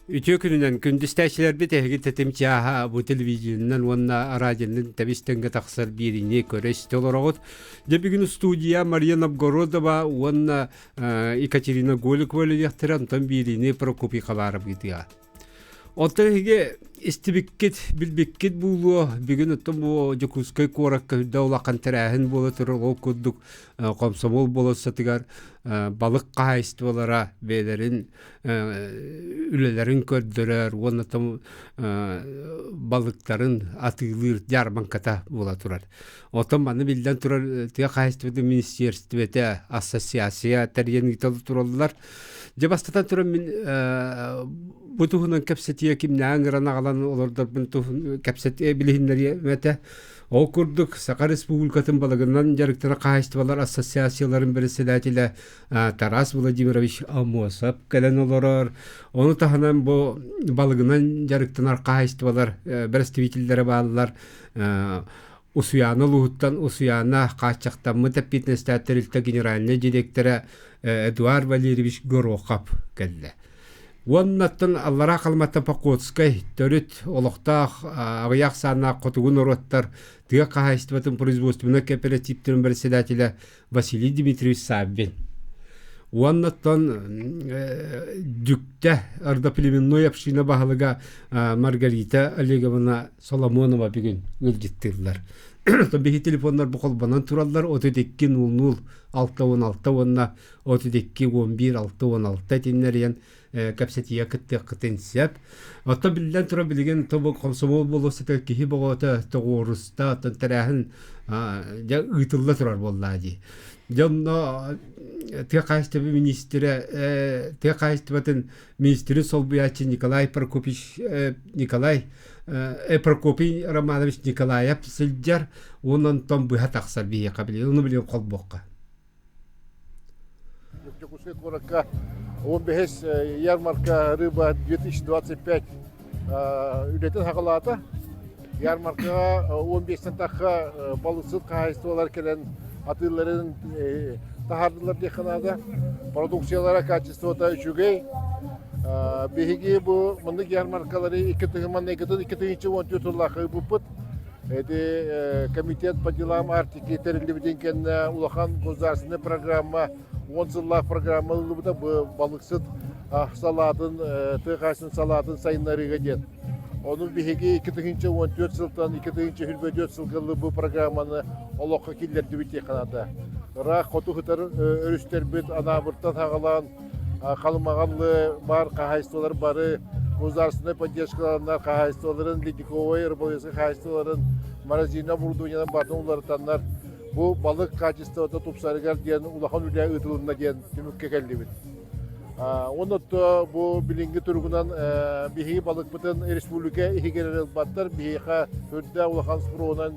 Үтүө күнүнэн күндүстээччилэрбит эһиги тэтим чааһа бу телевидениенэн уонна радионан тэбис тэҥҥэ тахсар биэриини көрө-истэ олороҕут. Дьэ бүгүн студия Мария Новгородова уонна Екатерина Голикова үлэлиэхтэрэ, онтон биэриини Прокопий Хабаров ыытыаҕа. Оттон эһиги истибиккит, билбиккит буолуо, бүгүн оттон бу Дьокуускай куоракка үрдэ улахан тэрээһин буола турар, ол курдук комсомол болуоссатыгар балык хаһаайыстыбалара бэйэлэрин үлэлэрин көрдөрөр уонна балыктарын атыылыыр дьаарбаҥката буола турар. Оттон манна биллэн турар тыа хаһаайыстыбатын министиэристибэтэ, ассоциация тэрийэн ыыта тураллар. Дьэ бастатан туран мин бу туһунан кэпсэтиэ кимнээҕин ыҥыран аҕалан олордорбун туһун кэпсэтиэ билиһиннэриэм этэ. Ол курдук Саха Республикатын балыгынан дьарыктанар хаһаайыстыбалар ассоциацияларын председателэ Тарас Владимирович Аммосов кэлэн олорор. Ону таһынан бу балыгынан дьарыктанар хаһаайыстыбалар бэрэстэбиитэллэрэ бааллар. Усуйаана улууһуттан Усуйаана хааччахтаммыт эппиэтинэстээх тэрилтэ генеральнай директора Эдуард Валерьевич Горохов кэллэ. Уоннаттан Аллараа Халыматтан Покотскай төрүт олохтоох аҕыйах ахсааннаах хотугу норуоттар тыа хаһаайыстыбатын производственнай кооперативтарын председателэ Василий Дмитриевич Саввин. Уоннаттан Дьүктэ родоплеменной община баһылыга Маргарита Олеговна Соломонова бүгүн ыалдьыттыыллар. Биһи телефоннар бу холбонон тураллар 32 00 616 уонна 32 11 616 итиннэрийэн кэпсэтиигэ кыттыаххытын сөп. Оттон биллэн турар билигин тобу комсомол болуоссатыгар киһи боҕото тоҕуоруста, оттон тэрээһин дьэ ыытылла турар буоллаа дии. Дьэ онно тыа хаһаайыстыба министрэ тыа хаһаайыстыбатын министрин солбуйааччы Николай Прокопьевич Николай Прокопий Романович Николаев сылдьар уонна онтон быһа тахсар биһиэхэ билигин ону билигин холбуохха. Дьокуускай куоракка 15 ярмарка рыба 2025 үлэтин саҕалаата. Ярмаркаҕа 15-тэн тахха балыксыт хаһаайыстыбалар кэлэн атыыларын таһаардылар диэххэ наада. Продукциялара качествота үчүгэй. Биһиги бу маннык ярмаркалары икки тыһыман 2014 сыллаахха ыыппыппыт. Эти комитет по делам Арктики тэриллибитин кэннэ улахан государственная программа, 10 сыллаах программа ылыллыбыта бу балыксыт салаатын, тыа хаһаайыстыбатын салаатын сайыннарыыга диэн. Ону биһиги 2014 сылтан 2024 сылга бу программаны олоххо киллэрдибит диэххэ наада. Ыраах хоту сытар өрүстэрбит Анаабыртан саҕалаан Халымаҕаллы баар хаһаайыстыбалар бары государственнай поддержкаланнар хаһаайыстыбаларын ледниковай рыболовецкай хаһаайыстыбаларын морозильнай оборудованиенан барытын уларытаннар бу балык качествота тупсарыгар диэн улахан үлэ ыытылынна диэн түмүккэ кэллибит. Онно бу билиҥҥи туругунан биһиги балыкпытын республика иһигэр эрэ ылбаттар, биһиэхэ үрдээх улахан спроһунан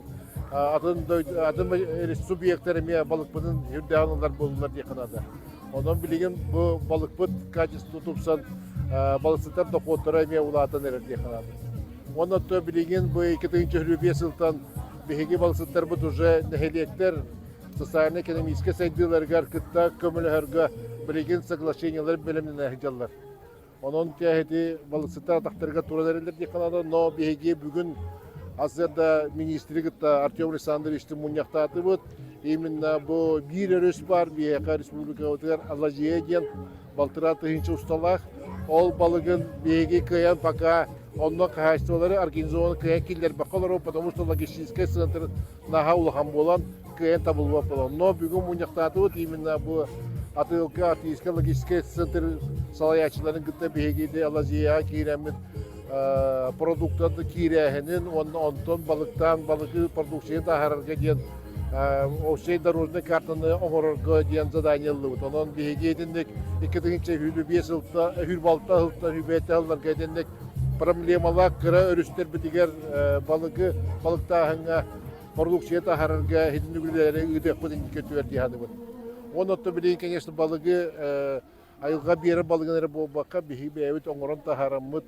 атын атын субъектар эмиэ балыкпытын үрдээҕин ылар буоллулар диэххэ наада. Онон билигин бу балыкпыт качество тупсан балыксыттар дохуоттара эмиэ улаатан эрэр диэххэ наада. Уонна то билигин бу 2025 сылтан биһиги балыксыттарбыт уже нэһилиэктэр социально-экономическай сайдыыларыгар кытта көмөлөһөргө билигин соглашениелар бэлэмнэнэ сылдьаллар. Онон кээһити балыксыттар атахтарыгар туран эрэллэр диэххэ наада. Но биһиги бүгүн АЗД министри кытта Артем Александровичтын мунньахтаатыбыт. Именно бу биир өрүс баар биһиэхэ республикабытыгар Алазия диэн балтараа тыһыынча усталаах. Ол балыгын биһиги кыайан пока онно хаһаайыстыбалары организованно кыайан киллэрбэккэ олоробут, потому что логистическай центр наһаа улахан буолан кыайан табыллыбат буолан. Но бүгүн мунньахтаатыбыт именно бу атыылка артистическай логистическай центр салайааччыларын кытта биһиги Алазияҕа киирэммит продуктаны киирээһинин уонна онтон балыктаан балыгы продукция таһаарарга диэн общей дорожный картаны оҥорорго диэн задание ыллыбыт. Онон биһиги итинник 2025 сылта, 26 сылта, 27 сылларга итинник проблемалаах кыра өрүстэрбитигэр балыгы балыктааһыҥҥа продукция таһаарарга итинник үлэлэри ыытыахпыт инники өттүгэр дии саныыбын. Уонна оттон билигин, конечно, балыгы айылҕа биэрэр балыгын эрэ буолбакка, биһиги бэйэбит оҥорон таһаараммыт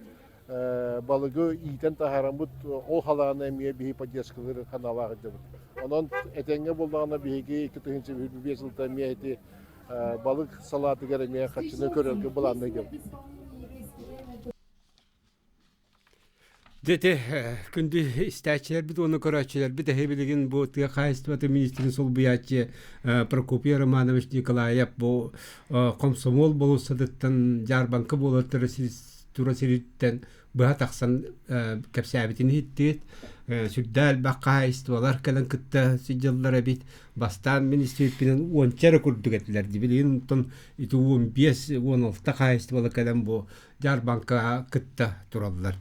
балыгы иитэн таһаараммыт ол халааны эмиэ биһи поддержкалыыр ханаалаах ыдьабыт. Онон этэҥҥэ буоллаҕына биһиги 2025 сылта эмиэ ити балык салаатыгар эмиэ хаччыны көрөргө былаанныйдым. Дьэ күндү истээччилэрбит уонна көрөөччүлэрбит эһи билигин бу тыа хаһаайыстыбатын министрин солбуйааччы Прокопий Романович Николаев бу комсомол болуоссатыттан дьаарбаҥка буолар тура сириттэн быһа тахсан кэпсээбитин иһиттигит. Сүрдээх элбэх хаһаайыстыбалар кэлэн кытта сылдьаллар эбит. Бастаан мин истибиппинэн уонча эрэ курдук этилэр. Билигин онтон ити 15, 16 хаһаайыстыбалар кэлэн бу дьаарбаҥкаҕа кытта тураллар.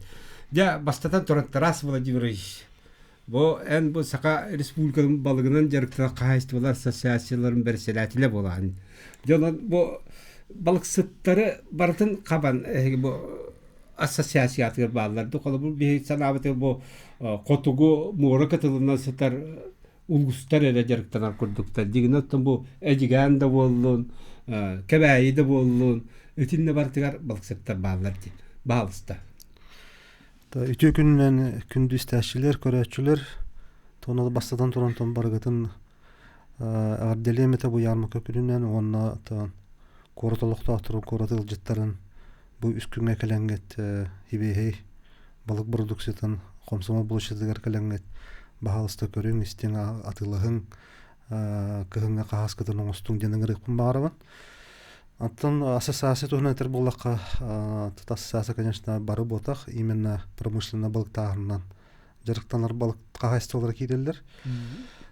Дьэ, бастатан туран Тарас Владимирович, бу эн бу Саха Республикатын балыгынан дьарыктанар хаһаайыстыбалар ассоциацияларын бэрэссэдээтэлэ буолаҕын. Дьэ, онон бу балыксыттары барытын хабан эһиги бу ассоциациятыгар бааллар. Холобур, биһиги санаабытыгар бу хотугу муора кытылынан сытар улуустар эрэ дьарыктанар курдуктар. Дьиҥинэн оттон бу Эдьигээн да буоллун, Кэбээйи да буоллун, итиннэ барытыгар балыксыттар бааллар дии. Баһаалыста. Үтүө күнүнэн күндү истээччилэр, көрөөччүлэр, тонол бастатан туран тон барыгытын эҕэрдэлиэм этэ бу ярмарка күнүнэн уонна куорат олохтоохторун, куорат ыалдьыттарын бу үс күҥҥэ кэлэҥҥит хибиэһэй балык бородууксуйатын хомсомол площадыгар кэлэҥҥит баһаалыста көрүҥ, истиҥ, атыылаһыҥ, кыһыҥҥы хаһааскытын оҥостуҥ диэн ыҥырыахпын баҕарабын. Оттон ассоциация туһунан этэр буоллахха, тут ассоциация, конечно, бары буотах, именно промышленно балыктааһынынан дьарыктанар балык хаһаайыстыбалара киирэллэр.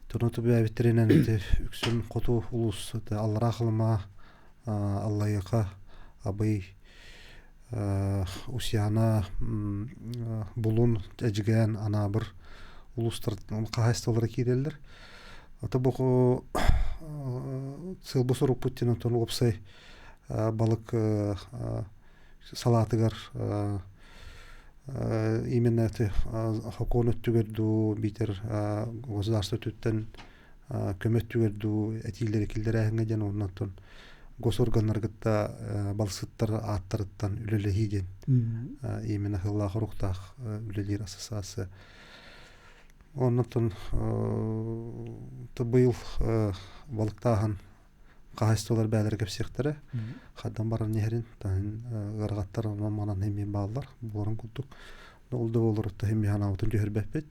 Тону түбээбиттэринэн ити үксүн хоту улуус Аллараа Халыма, Аллайыаха, Абый, Усьяна, Булун, Эдьигээн, Анаабыр улуустар хаһаайыстыбалара киирэллэр. Ата бу сыалбы сорукпут диэн оттон уопсай балык салаатыгар именно хокуон өттүгэр дуу биитэр государство өттүттэн көмө өттүгэр дуу этиилэри киллэрээһиҥҥэ диэн оннуттан госорганнары кытта балсыттар ааттарыттан үлэлэһии диэн именно сыллаах оруктаах үлэлиир ассоциация. Оннуттан быйыл балыктааһын хаһаайыстыбалар бээлэрэ кэпсиэхтэрэ. Хайдан баран иһэрин, таһын ыарахаттар онон манан эмиэ бааллар, буоларын курдук. Ол да буоллар таһын ханаабытын түһэрбэппит.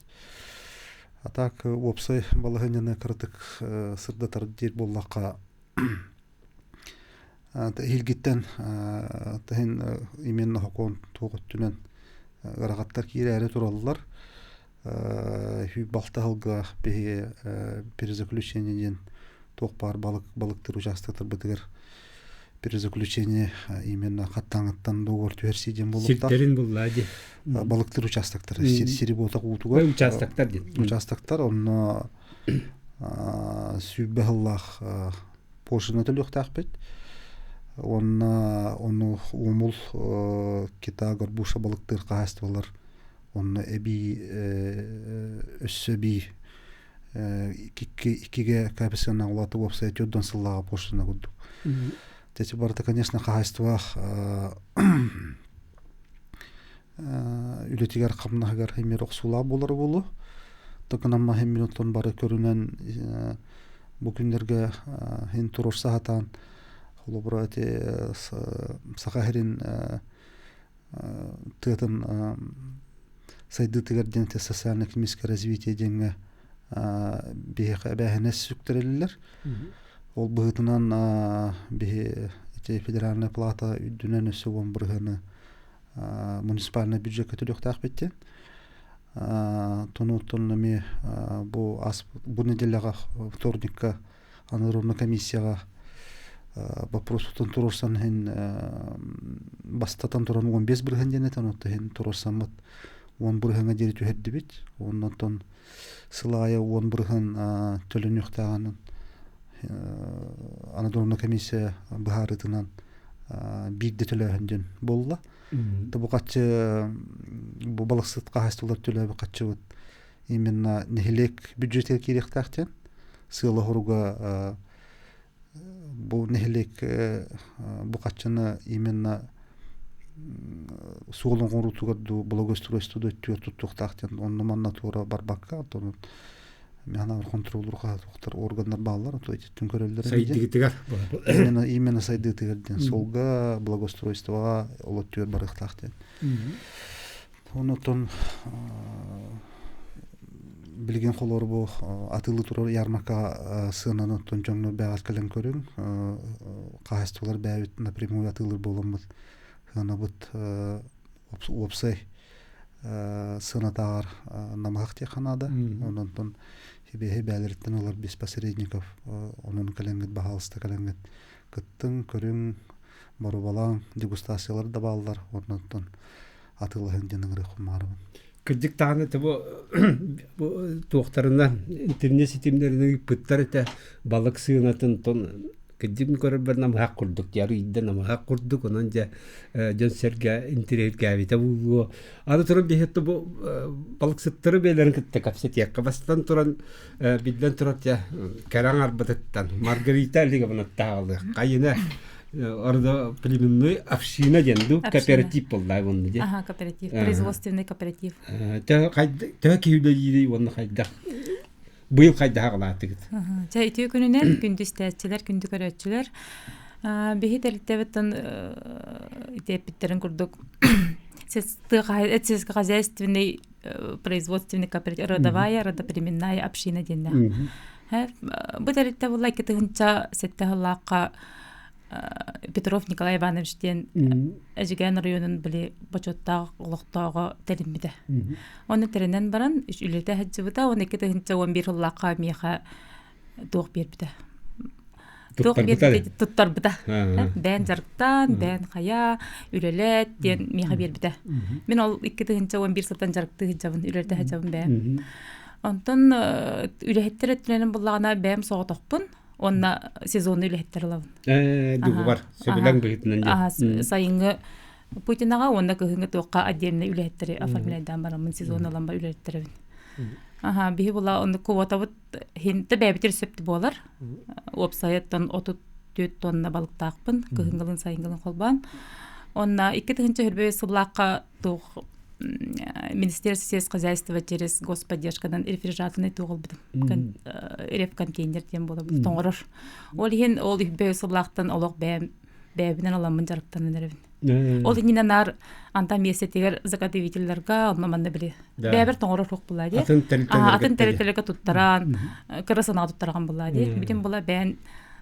А так уопсай балаһыанньаны кыратык сырдатар диир буоллахха эһиилгиттэн таһын именно хокуон туох өттүнэн ыарахаттар киирээри тураллар. Балта сылга биһиги перезаключение диэн туох баар балык балыктыыр участоктарбытыгар перезаключение именно хаттааҥыттан договор түһэрсии диэн буолуохтаах. Сирдэрин буллаа дии. Балыктыыр участоктар сир сири буотах уутугар. Участоктар диэн. Участоктар онно 120 сыллаах пошлина төлүөхтээхпит. Уонна ону уомул кита горбуша балыктыыр хаһаайыстыбалар онно эбии өссө эбии иккигэ коэффициеннаах улаатыы уопсайа төрдөн сыллааҕы пошлина курдук. Эти барыта, конечно, хаһаайыстыбалаах үлэтигэр хамнаһыгар эмиэ охсуулаах буолара буолуо. Токунамма минутон бары көрүнэн бу күннэргэ хин туруорса сатаан холобура эти Саха сирин тыатын сайдыытыгар диэн социально-экономическое развитие диэҥҥэ биһиэхэ эбээһинэс сүктэриллэр. Ол быһыытынан биһи ити федеральная плата үрдүнэн өссө 10 бырыһыаны муниципальнай бюджекка төлүөхтээхпит диэн. Тонуттан эмиэ бу бу неделяҕа вторникка аны комиссияҕа вопросутун туруорсан иһин бастатан туран 15% диэн этэн оттон иһин туруорсаммыт 10 бырыһыаҥҥа диэри түһэрдибит. Оннотон сыл аайы 10% төлөнүөхтээҕин анадырная комиссия быһаарыытынан биирдэ төлөөһүн диэн буолла. Бу хаччы бу балыксыт хаһаайыстыбалар төлөөбүт хаччыбыт именно нэһилиэк бюджетигэр киириэхтээх диэн сыала хоруга бу нэһилиэк бу хаччыны именно суол оҥоруутугар дуу благоустройство өттүгэр туттуохтаах диэн онно манна туора барбакка оттон механар контроллуур хаһаатуохтар органнар бааллар то ититтин көрөллөр сайдыытыгар именно именно сайдыытыгар диэн суолга благоустройствоҕа ол өттүгэр барыахтаах диэн. Онотон билигин холор бу атыылыы турар ярмарка сыананы оттон дьоҥҥо бэҕэс кэлэн көрүҥ. Хаһаайыстыбалар бэйэбит напрямую атыылыыр буоламмыт сыанабыт уопсай сыанатааҕар намыһах диэххэ наада. Онон сибиэһэй бээлэриттэн ылар без посредников онон кэлэҥҥит баһаалыста кэлэҥҥит кыттыҥ, көрүҥ, боруобалааҥ, дегустациялар да бааллар. Оннуттан атыылаһын диэн ыҥырыахпын баҕарабын. Кырдьык даҕаны бу туохтарынан интернет ситимнэринэн ыыппыттар этэ балык сыанатын тон кырдьык көрөрбөр намыһах курдук дьэ арыйда намыһах курдук онон дьэ дьон-сэргэ интэриэһиргээбитэ буолуо аны туран биһиэхэ бу балыксыттары бэйэлэрин кытта кэпсэтиэххэ бастатан туран биллэн турар дьэ кэрэ аҥарбытыттан Маргарита Олеговна таһаалыах хайына Ордо племенной община диэн ду кооператив буолла уонна дии. Ага, кооператив, производственный кооператив. Төһө киһи үлэлиирий уонна хайдах быйыл хайдах аҕалаатыгыт? Чэ үтүө күнүнэн күндү истээччилэр, күндү көрөөччүлэр. Биһи тэрилтэбиттэн итиэппиттерин курдук сельскохозяйственный производственный кооператив родовая родоплеменная община диэннээх. Бу тэрилтэ буолла 2007 сыллаахха Петров Николай Иванович диэн Эдьигээн оройуонун били бочуоттаах олохтооҕо тэриммитэ. Оны тэринэн баран үлэтэ сылдьыбыта, он 2011 сыллаахха миэхэ туох биэрбитэ. Туох биэрбитэ туттарбыта. Бээн дьарыктаан, бээн хайа, үлэлэт диэн миэхэ биэрбитэ. Мин ол 2011 сылтан дьарыктыы сылдьабын, үлэлэтэ сылдьабын бэйэм. Онтон үлэһиттэр өттүнэн буллаҕына бэйэм соҕотохпун уонна сезонный үлэһиттэр ылабын. Дугубар сөбүлэҥ быһыытынан дии. Сайыҥҥы Путинаҕа уонна кыһыҥҥы туохха отдельно үлэһиттэри оформляйдаан бараммын сезон ылан ба үлэлэттэрэбин. Аха, биһи була онну квотабыт хинте бэйэбитир сөптү буолар. Уопсайыттан 34 тонна балыктаахпын кыһыҥҥылын сайыҥҥылын холбоон. Онна 2025 сыллаахха туох Министерство сельскохозяйства через господдержкадан рефрижераторный туох ылбытым. Рефконтейнер диэн буолабыт тоҥорор. Ол иһин ол үһбэ сыллаахтан олох бэйэм бэйэбинэн аламмын дьарыктанан эрэбин. Ол иннинэ наар антан миэстэтигэр заготовителларга онно манна били бэйэбэр тоҥорор хуох булаа дии. Атын тэрилтэлэргэ туттаран кыра санаа туттараган булаа дии. Бүтүн була бэйэн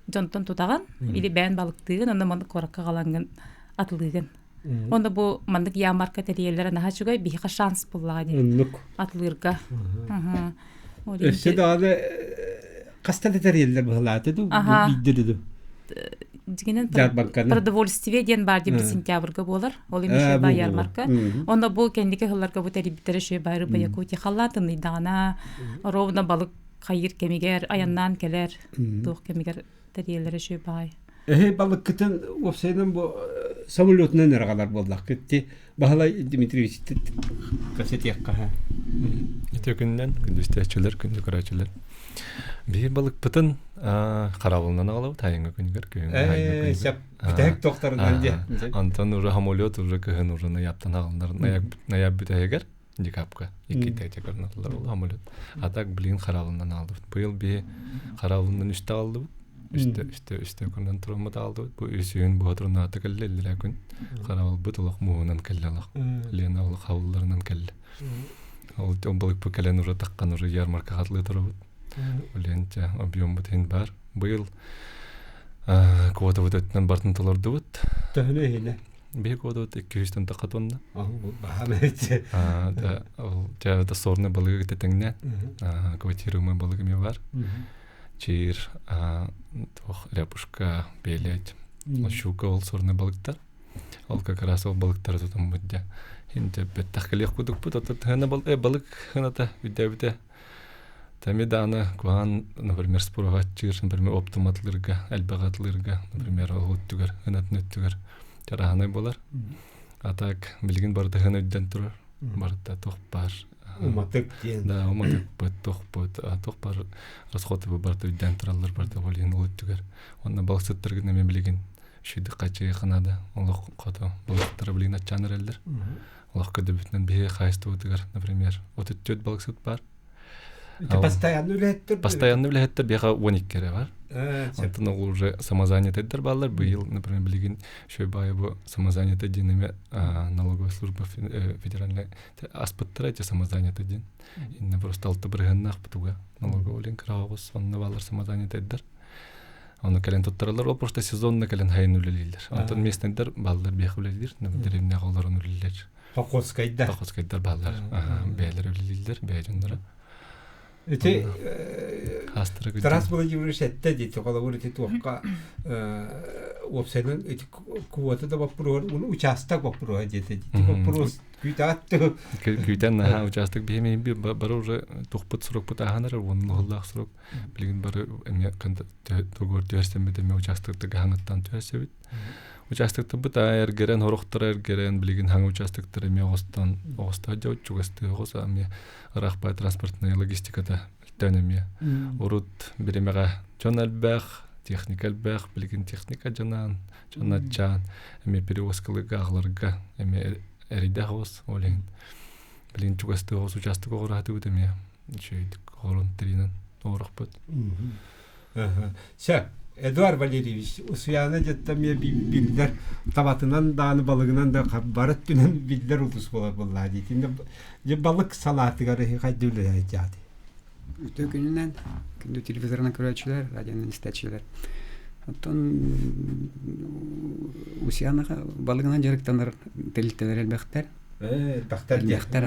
дьонтон тутаҕын или бэйэн балыктыыгын онно маннык куоракка галангын атылыыгын. Онно бу маннык ярмарка тэрийэллэрэ наһаа үчүгэй, биһиэхэ шанс буллаҕа дии. Оннук. Атылыырга. Өссө даҕаны хаста да тэрийэллэр быһылааты ду биирдэ ду. Дьиҥинэн продовольствие диэн баар диэн сентябрьга буолар. Ол эмиэ баа ярмарка. Онно бу кэнники сылларга бу тэрийбиттэрэ шөй баа рыба Якутия халлаатыныйдаҕына ровно балык хайыр кэмигэр айаннаан кэлэр туох кэмигэр тэрийэллэрэ үчүгэй баҕайы. Эһи балыккытын уопсайынан бу самолетунан эрэ буоллаххыт ти Баһылай Дмитриевич кэпсэтиэххэ. Үтүө күнүнэн күндүстээччилэр, күндү көрөөччүлэр. Биир балыкпытын хараабылынан аҕалабыт айыҥҥы күнүгэр күһүҥҥү айыҥҥы күнүгэр. Сөп. Бүтэһик тохторунан дьэ. Онтон уже самолет уже кыһын уже ноябтан аҕалынар нояб бүтэһигэр декабрьга иккитэ көрнөллөр ол самолет. А так блин хараабылынан аҕаллыбыт. Быйыл биһи хараабылынан үстэ аҕаллыбыт. Үстэ үстэ үстэ күнүнэн тураммыт аҕаллыбыт. Бу үсүһүн буһа кэллэ иллэрээ күн. Хараабылбыт олох муоһунан кэллэ олох. Лена олох хабылларынан кэллэ. Ол балыкпы кэлэн уже таххан уже ярмарка хатлыы турабыт. Ленчэ объеммут иһин бар. Быйыл квотабыт өттүнэн бартын толордубут. Төһөнү иһинэ? Биһи квотабыт 200 тахха тонна. Баһаам эти. Ол дьэ сорны балыгы тэтэҥнэ. Квотируемый балык эмиэ бар. Чиир, туох ряпушка, белять, щука ол сорны балыктар. Ол как раз ол балыктары тутуммут дьэ. Инте бэттэх кэлиэх кудукпут, ото тыһына балык хыната үдээбитэ. Тами дааны куһаан, например, спорватчыыр, например, оптом атылырга, элбэх атылырга, например, ол өттүгэр, ынатын өттүгэр чараһанай болар. А так билигин барыта хына өйдөн турар. Барыта туох бар. Уматык диэн. Да, уматыкпыт, туохпут, туох бар расходы барыта өйдөөн тураллар, барыта ол иһин ол өттүгэр. Онно балыксыттаргын эмиэ билигин шүйдүк хачыы ханада олох хото балыктара билигин аччаан эрэллэр. Олох көдөбүтүнэн биһи хаайыстыбытыгар, например, 34 балыксыт бар. Постоянно үлэһиттэр? Постоянно үлэһиттэр биһиэхэ 12 эрэ бар. Онтон ол уже самозанятыйдар бааллар. Быйыл, например, билигин Шөйбаайы бу самозанятый диэн эме налоговая служба федеральная аспыттара эти самозанятый диэн. Инне просто алты бырыһаннаах бутуга налоговый лин кыраҕабыс онно бааллар самозанятыйдар. Ону кэлэн туттараллар, ол просто сезонно кэлэн хайын үлэлииллэр. Онтон местныйдар бааллар биэх үлэлиир, деревняҕа олорон үлэлиир. Походскайдар. Походскайдар бааллар. Бэйэлэр үлэлииллэр, бэйэ дьонноро. Ити Тарас Владимирович этте диэти холобур ити туохха уопсайынан ити квота да боппуруоһар уну учаастак боппуруоһа диэтэ ити боппуруос күүтэҕит Күүтэн наһаа учаастак биһи бары уже тухпут срокпут ааһан эрэр уон лоһуллаах срок билигин бары эмиэ тугур түһэрсэммит эмиэ учаастактарга хаҥыттан түһэрсэбит Участоктарбыт эргэрэн, хорохторо эргэрэн, билигин хаҥа участоктар эмиэ оҕостон оҕостоо дьэ чугастыы оҕус эмиэ ыраахпай транспортная логистиката мөлтөөн эмиэ. Урут биримэҕэ дьон элбэх, техника элбэх, билигин техника дьонаан, дьон аччаан, эмиэ перевозкалыга аҕаларга эмиэ эрэйдээх оҕус, ол иһин билигин чугастыы оҕус учаастак оҕураатыбыт эмиэ үчүгэйдик оҕорон тэринэн оҥорохпут. Сөп. Эдуард Валерьевич, Усуйаана дьэтте эмиэ биллэр табатынан дааны балыгынан да бары өттүнэн биллэр улус буолар буоллаа дии. Дьэ балык салаатыгар хайда үлэлээйдиаҕыт? Үтүө күнүнэн күндү телевизорынан көрөөччүлэр, радионан истээччилэр. Оттон Усуйаанаҕа балыгынан дьарыктанар тэрилтэлэр элбэхтэр. Элбэхтэр. Элбэхтэр.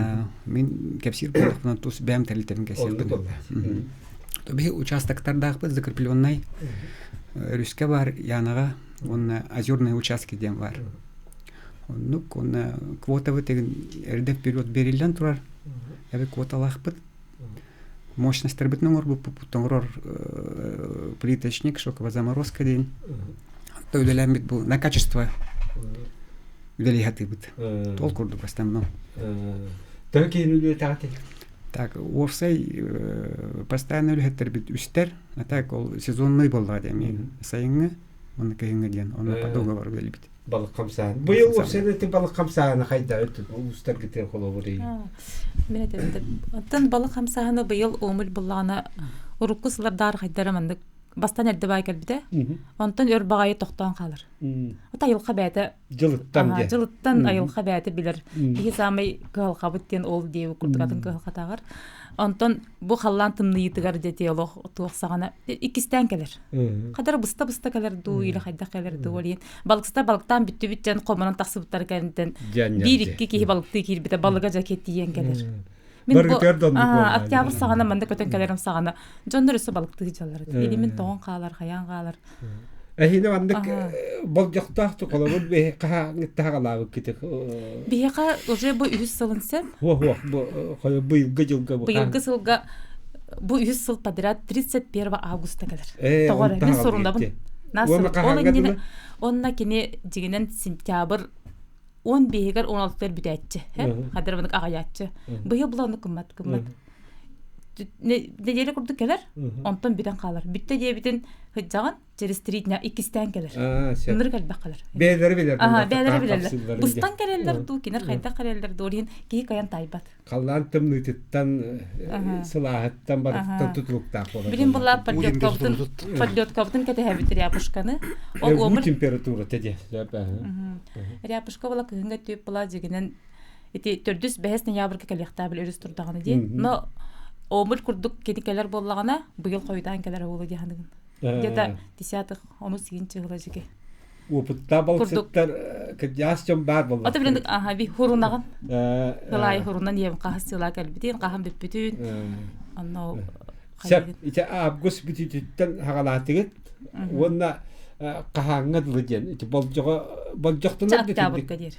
Мин кэпсиир буоллахпына тус бэйэм тэрилтэбин кэпсиэхпин. Биһи участоктардаахпыт закрепленный өрүскэ бар Янаҕа уонна озерные участки диэн бар. Оннук уонна квотабыт эрдэ вперед бериллэн турар. Эби квоталаахпыт. Мощностьтарбытын оҥорбуппут оҥорор плиточник, шоковая заморозка диэн. Онто үлэлээммит бу на качество үлэлии сатыыбыт. Ол курдук основном. Төһө киһини үлэлэтэҕитий? Так, уопсай постоянно үлэһиттэрбит үстэр, а так ол сезонный буоллаҕа диэн сайыҥҥы уонна кыһыҥҥы диэн онно по договору үлэлиибит. Балык хамсаан. Быйыл уопсайынан ити балык хамсаана хайда улуустаргытыгар холобур Мин этэрим Оттон балык хамсааһына быйыл омуль буллаҕына урукку сыллардаары хайдара маннык бастан эрдэ баай кэлбитэ. Онтон өр баҕайы тохтоон хаалар. Ата айылҕа бэйэтэ Дьылыттан диэн. Дьылыттан айылҕа бэйэтэ билэр. Киһи саамай кыһалҕабыт диэн ол диэбит курдук атын кыһалҕатааҕар. Онтон бу халлаан тымныйыытыгар дьэ олох туох саҕана иккистээн кэлэр. Хадара быста-быста кэлэр дуу, или хайдах кэлэр дуу ол балыксыта балыктаан бүттүбүт диэн хомонон тахсыбыттар кэнниттэн биир-икки киһи балыктыы киирбитэ балыга дьэ тиийэн кэлэр. Мин бу октябрь саҕана манна көтөн кэлэрим саҕана дьоннор өссө балыктыы сылдьаллар. Илимин тоҕон хаалар, хайаан хаалар. Эһине маннык болдьохтоох холобур хаһааҥҥыттаһаҕалаабыккыты Биһиэхэ уже бу үһүс сылын сөп. Хуох бу быйылгы дьылга бу Быйылгы сылга бу үһүс сыл подряд 31 августа кэлэр. Тоҕо эрэ мин сурунабын. Ол иннинэ онно кини дьигинэн сентябрь 15-гэр 16-гар бүтээччи. Хадыр мынык аҕайааччы. Быйыл була ону кыммат кыммат. Неделя курдук кэлэр, онтон бүтэн хаалар. Бүттэ диэбитин сыдьаҕын через три дня иккистээн кэлэр. Ынырык элбэх кэлэр. Бэйэлэри билэр. Аха, бэйэлэри билэллэр. Быстан кэлэллэр дуу, кинер хайдах кэлэллэр дуу, иһин киһи кайан тайбат. Халлаан тымныытыттан, сылааһыттан барытыттан тутулуктаах буолар. Билин була подлеткабытын подлеткабытын кэтэһэбит ряпушканы. Ол омур температура теде. Ряпушка була кыһыҥҥа түп була дьигинэн ити төрдүс бэһис ноябрьга кэлиэхтээх өрүс турдаҕына дии. Но омур курдук кини кэлэр буоллаҕына быйыл хойутаан кэлэр буолуо дии ханыгын. Где-то десятых онус сигинчи ыла жиги. Опыттаах балыксыттар кырдьаас дьон баар буолла. Ата билин аха би хурунаҕын. Кылаай хурунан иэм хаһыс сыла кэлбитин, хаһан бүппүтүн. Онно Сөп, ити август бүтүүтүттэн хагалаатыгыт уонна хаһааҥҥа дылы диэн ити болдьоҕо болдьохтунар октябрьга диэр.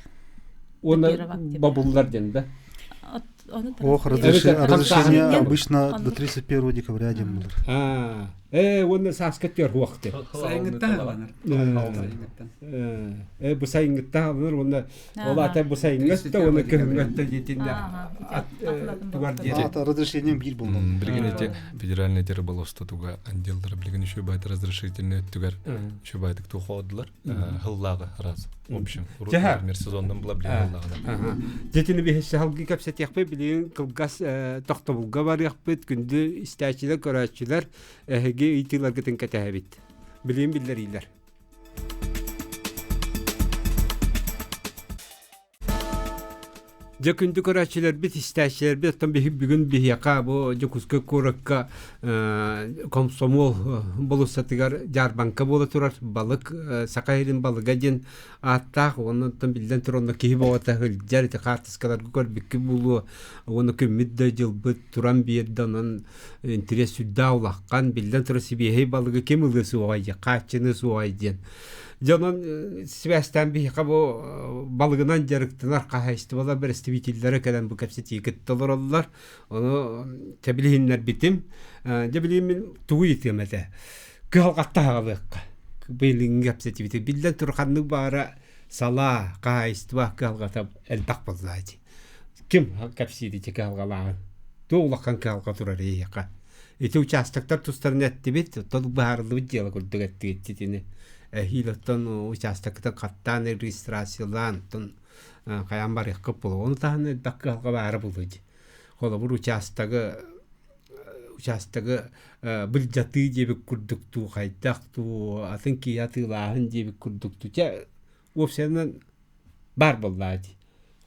Уонна бобуллар диэн да. Ох, разрешение обычно до 31 декабря диэн булар. Ээ, уонна сааска түөр хуохты. Сайыҥҥыттан аҕаланар. Ээ, бу сайыҥҥыттан аҕаланар уонна ол ата бу сайыҥҥытта уонна кыһыҥҥытта диэтиннэ тугар диэри. Ата разрешением биир булла. Билигин эти федеральный рыболовство туга отделлара билигин еще байт разрешительный өттүгэр еще байтык тухоодулар хыллааҕы раз. В общем, например, сезонным была билигин хыллааҕына. Дьэтини биһиси халгы кэпсэтиэхпит билигин кылгас тохтобулга барыахпыт күндү истээччилэр көрөөччүлэр эһиги. Эһиги ыйытыыларгытын кэтэһэбит. Билигин биллэриилэр. Дьэ күндү көрөөччүлэрбит, истээччилэрбит, оттон биһи бүгүн биһиэхэ бу Дьокуускай куоракка комсомол болуоссатыгар дьаарбаҥка буола турар балык Саха сирин балыга диэн ааттаах уонна оттон биллэн турар онно киһи бөҕөтө сылдьар ити хаартыскаларга көрбүккүт буолуо уонна күммүт да дьылбыт туран биэрдэ онон интэриэс сүрдээх улахан биллэн турар сибиэһэй балыгы ким ылыа суоҕай диэн хааччыныа суоҕай диэн Дьэ онон сибээстээн биһиэхэ бу балыгынан дьарыктанар хаһаайыстыбалар бэрэстэбиитэллэрэ кэлэн бу кэпсэтии кытта олороллор. Ону чэбилиһиннэрбитим. Дьэ билигин мин тугу ыйытыам этэ. Кыһалҕатта аҕалыахха. Билиҥҥи кэпсэтиибит. Биллэн турар ханнык баара салаа, хаһаайыстыба кыһалҕата элбэх буоллаа дии. Ким кэпсиир ити кыһалҕалааҕын? Туох улахан кыһалҕа турар эйиэхэ? Ити участоктар тустарынан эттибит, оттон быһаарыллыбыт дьыала курдук эттигит итини. Эһиил оттон участокытын хаттаан регистрациялаан, оттон хайаан барыаххыт буолуо. Ону таһынан элбэх кыһалҕа баара буолуо дии. Холобур, учаастагы учаастагы былдьатыы диэбит курдук дуу, хайдах дуу, атын киһи атыылааһын диэбит курдук дуу. Чэ, уопсайынан баар буоллаа дии.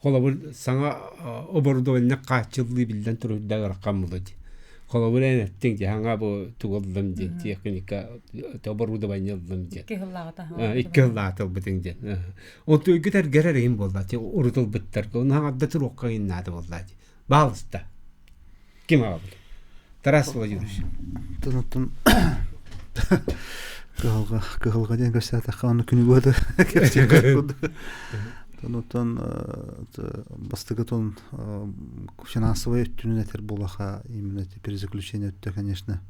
Холобур, саҥа оборудование хааччыллыы биллэн турар ыарахан буолуо дии. Холобур, эн эттиҥ дии, саҥа бу тугу ыллым диэн, техника, оборудование ыллым диэн. Икки сыллааҕыта. Икки сыллааҕыта ылбытыҥ диэн. Онту өйгүт эргэрэр иһин буолла дии, урут ылбыттарга. Ону хаҥарда туруохха иһин наада буолла дии. Баалыста. Ким аҕабыт? Тарас Владимирович. Оттон кыһалҕа кыһалҕа диэн көрсөөтөххө ону күнү быһа кэпсиэххэ курдук. Онтон бастакытын финансовай өттүнэн этэр буолаха именно перезаключение өттө конечно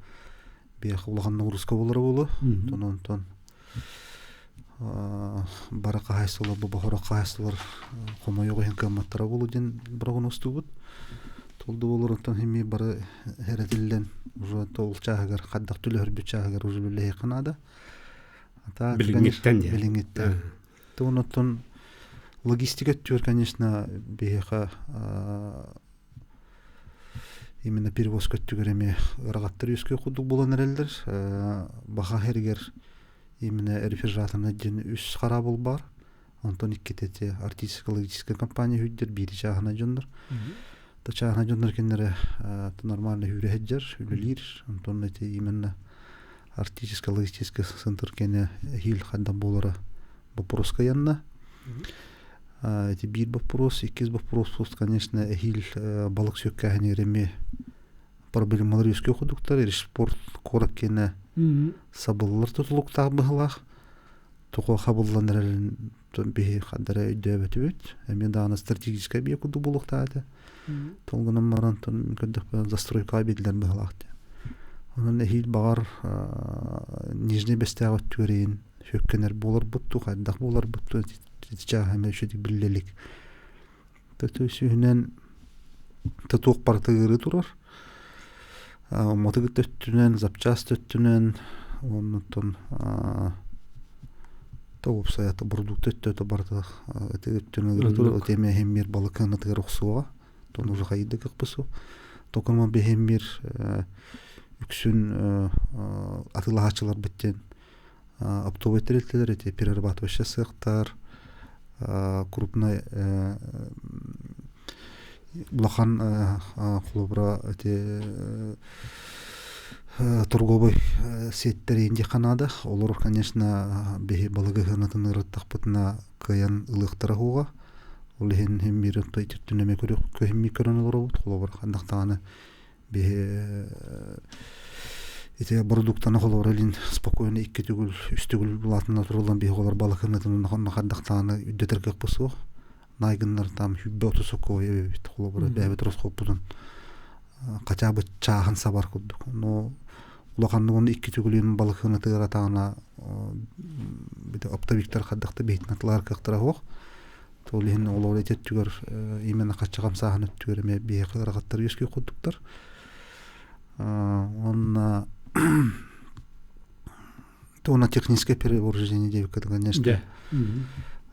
биэхэ улахан нагрузка болара буолуо. Онтон бары хаһаайыстыбалар бу бохорох хаһаайыстыбалар хомойуох иһин кыамматтара буолуо диэн прогнозтуубут. Тол да буолар оттон химии бары хэрэтиллэн уже ол чааһыгар хайдах төлөһөрбүт чааһыгар уже үлэлэһиэххэ наада. Ата билиҥҥиттэн билиҥҥиттэн. Туон оттон логистика өттүгэр конечно биһиэхэ именно перевозка өттүгэр эмиэ ыарахаттар үөскүөх курдук буолан эрэллэр. Баха иһэригэр именно рефрижераторнай диэн үс хараабыл баар. Онтон иккитэ ити артистическая компания үһүйдэр, биири чааһынай дьоннор. То чааһынай дьоннор кинилэрэ нормально үүрэ сылдьар, үлэлиир. Онтон ити именно артическая логистическая центр кэнэ эһиил хайдах буолара боппуруоска ыйанна. Эти биир боппуруос, иккис боппуруос, конечно, эһиил балык сүөккээһинигэр эмиэ проблемалар үөскүө курдуктар. Спорт куорат киэнэ сабыллар тутулуктаах быһыылаах. Тоҕо хабыллан эрэрин биһи хардара өйдөөбөтүбүт. Эмиэ даҕаны стратегическай биэ курдук буолуохтаах этэ. Ол гынан баран көрдөхпүнэ застройкаҕа биэрдилэр быһыылаах дии. Онон эһиил баҕар Нижний Бэстээх өттүгэр иһин сүөккэнэр буоларбыт дуу, хайдах буоларбыт дуу ити чааһа эмиэ үчүгэй биллэ илик. Сүүһүнэн туох барыта ыарыы турар. Уматык өттүнэн, запчасть өттүнэн, оннуттан уопсайа бородуукта өттө барыта ити өттүнэн ыарыы турар. Ити эмиэ иһин балык кыанатыгар охсуоҕа. Тон уже хайда кыкпысу. Токомо биһиммир үксүн атыылаһааччыларбыт диэн оптовой тэрилтэлэр эти перерабатывающий сыахтар крупный улахан холобура эти торговый сеттэр инди ханаада олор конечно биһи балыгы сыанатын ырыттахпытына кыайан ылыахтара хуга ол иһин химмир түттүн эме көрүөх көрөн олоробут холобур ханнах даҕаны биһи ити бородууктаны холобура илин спокойно икки төгүл үс төгүл былаатына туруллан биһи олор балыкынытын хардахтааны үрдэтэр кыахпыт суох наайгыннар там хүббэ оту сокуой эбибит холобура бэйэбит расхоппутун хотя бы чааһын сабар курдук но улаханнык оны икки төгүлүн балыкынытыгар атаана оптовиктар хардахта биһитин атылаар кыахтара суох Ол иһин олор ити өттүгэр именно хаччы хамсааһын өттүгэр эмиэ биһиэхэ ыарахаттар үөскүү курдуктар. Уонна то техническое перевооружение диэбиккэ конечно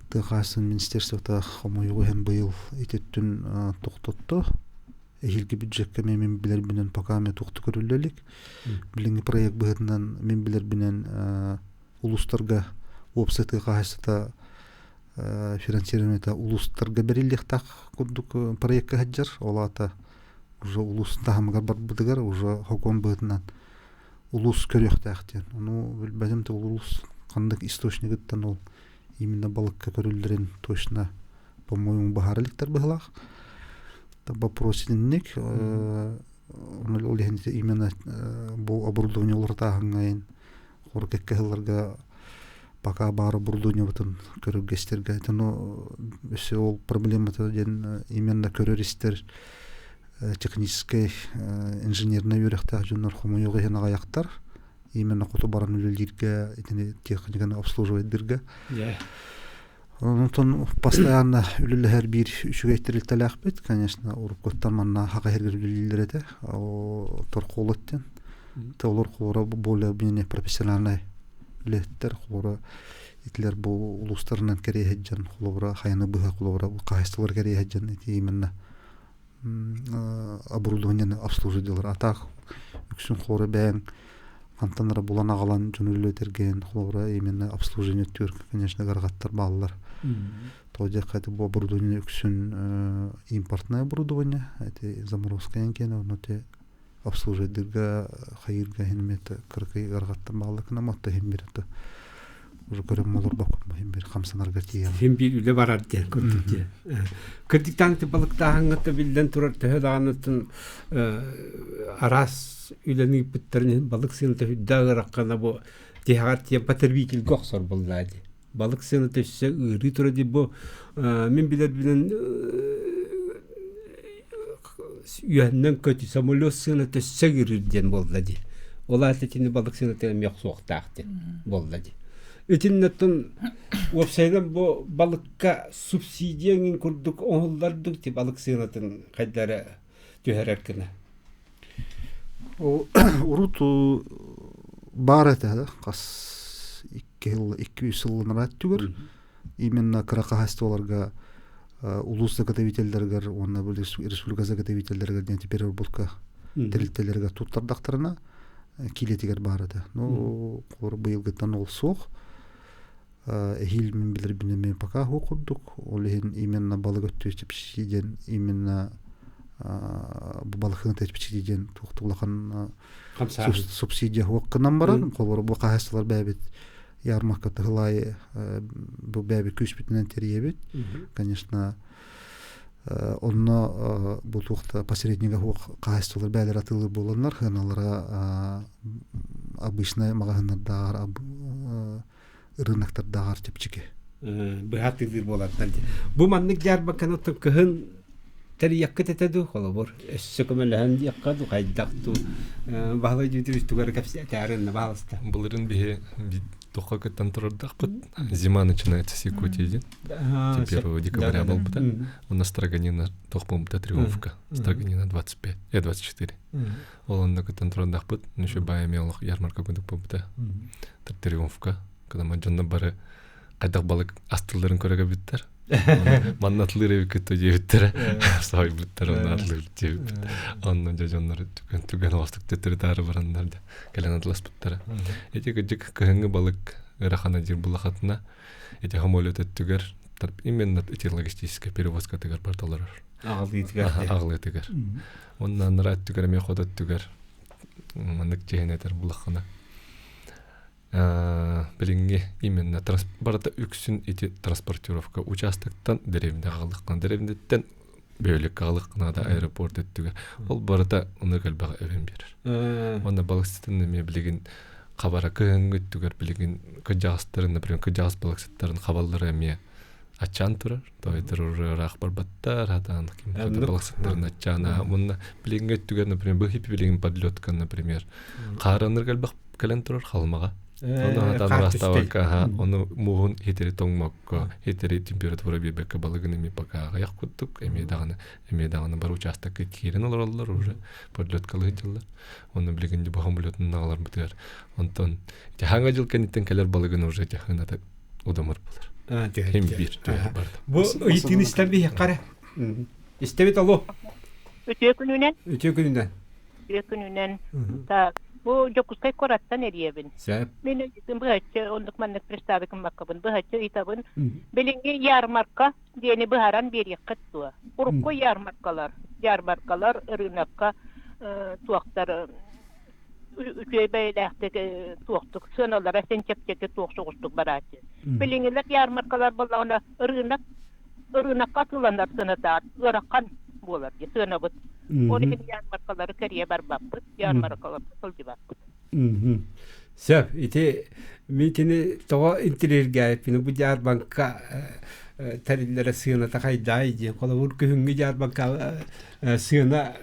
тыа хаһаайыстыбатын министерствота хомойуох иһин быйыл ити өттүн тохтотто. Эһиилги бюджекка мин билэрбинэн пока ме туохту көрүллэ илик. Билиҥҥи проект быһыытынан мин билэрбинэн улуустарга уопсай тыа хаһаайыстыбата финансированиета улуустарга бэриллиэхтээх курдук проекка сылдьар. Ол аата уже улуус таһымыгар барбытыгар уже сокуон быһыытынан улуус көрүөхтээх диэн. Ону билбэтим да улуус ханнык источнигыттан ол именно балыкка көрүллэрин точно по-моему быһаара иликтэр быһыылаах. Вопрос итинник. Ол иһин именно бу оборудование уларытааһыҥҥа хорукекке сылларга пока баар оборудованиебытын көрөргө истэргэ ну өссө ол проблемата диэн именно көрөр истэр техническэй инженернэй үөрэхтээх дьоннор хомойуох иһин аҕыйахтар именно хоту баран үлэлииргэ итини техниканы обслуживайдыырга Онтон постоянно үлэлэһэр биир үчүгэй тэрилтэлээхпит, конечно, уруккуттан манна хака иһэргэр үлэлииллэр этэ, торкуолат диэн. Олор холоро более-менее профессиональнай үлэһиттэр, холоро итилэр бу улуустарынан кэриэһ сылдьан, холобура хайаны быһа холобура хаһайыстыбалар кэриэһ сылдьан ити именно оборудованиены обслуживать А так үксүн холобура бэйэҥ хантан эрэ булан аҕалан дьону үлэлэтэргин холобура именно обслуживание өттүгэр конечно ыарахаттар бааллар. Тоҕо диэххэ ити бу оборудование үксүн импортное оборудование эти заморозка киэнэ ону те обслуживайдыырга хайыырга иһин эмиэ кыракый ыарахаттар бааллар гынан отто иһин бир это уже көрөм олорбоккун иһин бир хамсанарга тиийэм. Иһин биир үлэ барар диэн курдук диэн. Кырдьыктаан балыктааһыҥҥа биллэн турар төһө даҕаныттан араас үлэни ыыппыттарын иһин балык сыаната үрдээх ыарахана бу тиһэҕэр тиийэн потребительгэ охсор буоллаа дии. Балык сыаната өссө ыарыы турар дии бу мин билэрбинэн үөһэннэн көтүү самолет сыаната өссө ыарыыр диэн буолла дии. Ол аата итини балык сыаната эмиэ охсуохтаах диэн буолла дии. Итиннэтин уопсайынан бу балыкка субсидия эҥин курдук оҥоһуллардык ти балык сыанатын хайдара түһэрэр гына. Урут баар этэ хас икки сыл икки үс сылланар түгэр именно кыра хаһайыстыбаларга улуус заготовителлэригэр уонна республика заготовителлэригэр диэн переработка тэрилтэлэригэр туттардахтарына киилэтигэр баар этэ. Ну быйылгыттан ол суох. Эһиил мин билэрбинэн мен пока суох курдук. Ол иһин именно балык өттү чэпчэки диэн именно бу балыкны чэпчэки диэн туох улахан субсидия суох гынан баран холобура бу хаһаайыстыбалар бэйэбит ярмарка тыһылаайы бу бэйэбит күүспүтүнэн тэрийэбит. Конечно, онно бу туохта посреднига суох хаһаайыстыбалар бэйэлэр атыылыыр буоланнар сыаналара обычнай маҕаһыыннардааҕар ырыынактардааҕар чэпчэки. Быһа атыылыыр буоланнар дии. Бу маннык дьаарбаҥканы оттон кыһын тэрийэххит этэ дуу холобур өссө көмөлөһөн диэххэ дуу хайдах дуу Баһылай Дмитриевич тугу эрэ кэпсэтээрин баһалыста. Былырын биһи тохха кыттан турардахпыт. Зима начинается с Якутии диэн. 1 декабря буолбута. Онно Строганина туох буолбута триумфка. Строганина 25, 24. Ол онно кыттан турардахпыт. Еще баайа олох ярмарка курдук буолбута. Триумфка. Когда дьонно бары хайдах балык астылларын көрө кэлбиттэр. Манна атлыыр эбиккит диэбиттэрэ. Саайбыттар онно атлыыр диэбиппит. Онно дьэ дьоннор түгэн түгэн оҕустук төттөрү-таары бараннар да кэлэн атласпыттара. Ити кырдьык кыһыҥҥы балык ыарахана диир буллахатына ити самолет өттүгэр именно ити логистическай перевозкатыгар барыта олорор. Аҕалыытыгар. Аҕалыытыгар. Уонна анараа өттүгэр эмиэ хото өттүгэр маннык чиһин этэр буллаххына билиҥҥи именно барыта үксүн ити транспортировка участоктан дэриэбинэҕэ аҕалыаххына дэриэбинэттэн бөһүөлэккэ аҕалыаххына да аэропорт өттүгэр ол барыта оннук элбэҕи эбэн биэрэр уонна балыксытын эмиэ билигин хабара кыһыҥҥы өттүгэр билигин кырдьаҕастарын например кырдьаҕас балыксыттарын хабаллара эмиэ аччаан турар тойтор ыраах барбаттар хатаан ким балыксыттарын аччаан уонна билиҥҥи өттүгэр например бу хиппи билигин подлетка например хаараннар элбэх кэлэн турар халымаҕа. Ону хатаан ыраастаабакка, ону мууһун хитери тоҥмокко, хитери температура биэрбэккэ балыгын эмиэ пока аҕыйах курдук, эмиэ даҕаны, эмиэ даҕаны бар учаастакка киирэн олороллор уже подлеткалыы сылдьаллар. Онно билигин бу самолетун аҕаларбытыгар. Онтон ити хаҥа дьыл кэнниттэн кэлэр балыгын уже тихыната удамыр булар. Хим биир түһэр барда. Бу ыйытыыны истэн биһиэххэ эрэ. Истэбит алло. Үтүө күнүнэн. Үтүө күнүнэн. Үтүө күнүнэн. Так, бу Дьокуускай куораттан эрийэбин. Сөп. Мин ыйытым быһаччы оннук маннык представить гыммаккабын быһаччы ыйытабын. Билиҥҥи ярмарка диэни быһааран биэриэххит дуо? Урукку ярмаркалар, ярмаркалар ырыынакка туохтар үчүгэй бэйэлээхтик туохтук сыаналара син чэпчэки туох соҕустук барааччы. Билиҥҥилэр ярмаркалар буоллаҕына ырыынак ырыынакка атыыланар сыанатаат ыарахан буолар дии сыанабыт. Ол иһин ярмаркалары кэрийэ барбаппыт, ярмаркаларга сылдьыбаппыт. Сөп, ити митини тоҕо интириэргээппин бу дьаарбаҥка тэриллэрэ сыаната хайдаай диэн холобур күһүҥҥү дьаарбаҥка сыана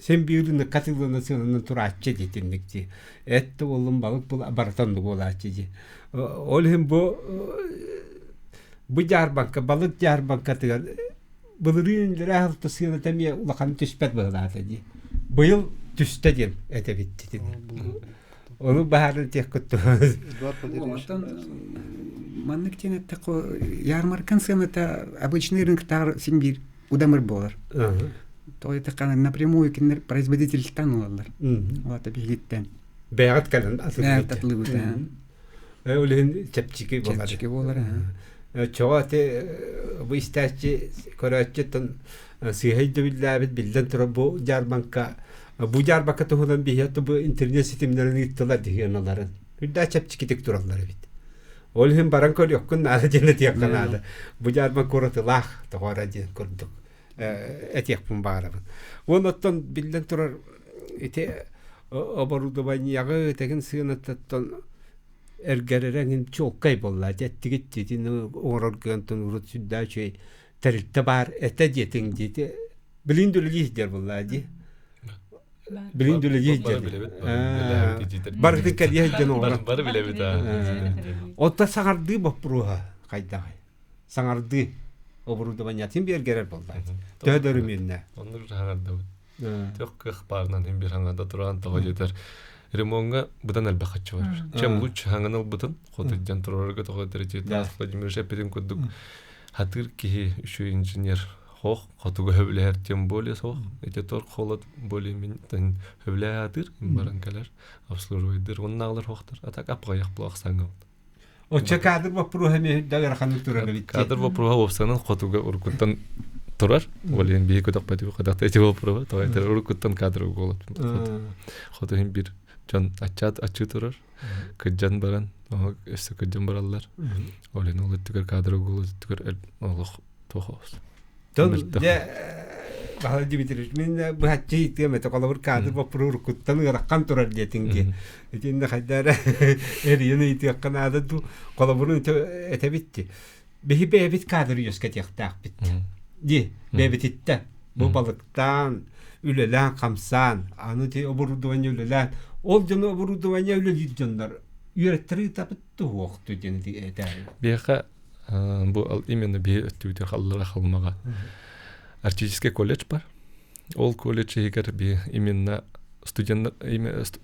син биир ыныкка атыылана сыананан турааччы дии дии эт да буоллун балык барыта оннук буолааччы дии ол иһин бу бу дьаарбаҥка балык дьаарбаҥкатыгар былырыын иллэрээ сылта сыаната эмиэ улахан түспэт быһыылаата дии быйыл түстэ диэн этэбит ону баһаарын тиэххит Оттон маннык диэн эттэххэ ярмаркан сыаната обычный рыноктаар син биир удамыр буолар. Тоҕо диэтэххэ напрямую кинилэр производительтан ылаллар. Улаата биһигиттэн. Бэйэҕит кэлэн Бэйэҕит атылыыбыт. Ол иһин чэпчэки буолар. Чэпчэки буолар. Чоҕо ити бу истээччи көрөөччүттэн сыыһа өйдөбүллээбит биллэн турар бу дьаарбаҥка бу дьаарбаҥка туһунан биһиэхэ бу интернет ситимнэрин ыыттылар дьиһианаларын. Үрдээ чэпчэкитик тураллар эбит. Ол иһин баран көрүөххүн наада диэн этиэххэ наада. Бу дьаарбаҥка уратылаах тоҕо эрэ диэн курдук этиэхпин баҕарабын. Уонна оттон биллэн турар ити оборудованиеҕы тэгин сыанатыттан эргэрэрэ эҥин чуолкай буолла эттигит итини оҥороргунтун урут сүрдээх үчүгэй тэрилтэ баар этэ диэтиҥ диэти билин да үлэлиир диэр буоллаа дии билин да үлэлиир диэр барытын кэлиэ диэн оҥорон бары билэбит оттон саҥардыы боппуруоһа хайдаҕый саҥардыы оборудованиятын биэргэрэр буолла төһө да өрүмүөннэ оннук саҥардабыт Төх кыах баарынан иһин биир хаҥада тураан тоҕо диэтэр ремоҥҥа быдан элбэх хаччы бар. Чем лучше хаҥан ылбытын хотуйдан турарга тоҕо диэтэр Владимир эппитин курдук хатыыр киһи үчүгэй инженер хоох хотуга хөбүлэһэр тем более суох ити тор холод более мен хөбүлэһэ хатыыр баран кэлэр обслуживайдыр оннааҕылар хоохтор а так аппаҕайах булах саҥа Оччо кадр боппуруоһа эмиэ да ыараханнык турар эбит. Кадр боппуруоһа уопсанан хотуга уруккуттан турар. Ол иһин биһи көтөхпөтүбүт хатахта ити боппуруоһа. Тоҕо этэр уруккуттан кадр уголот. Хоту иһин бир дьон аччаат аччыы турар. Кыдьан баран, өссө кыдьан бараллар. Ол иһин ол өттүгэр кадр уголот өттүгэр олох туох Тон дьэ Баһылай Дмитриевич, мин быһаччы ыйытыам этэ, холобур каадыр боппуруо уруккуттан ыарахан турар диэтиҥ дии. Итиннэ хайда эрэ эрийэн ыйытыахха наада дуу, холобурун этэбит дии. Биһи бэйэбит каадыр үөскэтиэхтээхпит. Дии, бэйэбититтэн. Бу балыктаан, үлэлээн, хамсаан, аны ти оборудование үлэлээн, ол дьону оборудование үлэлиир дьоннор үөрэттэрэ ыытабыт туһуохту диэн этээри. Биһиэхэ бу именно биһи өттүбүтүгэр халлара халымаҕа Арктический колледж бар. Ол колледж иһигэр би именно студенттар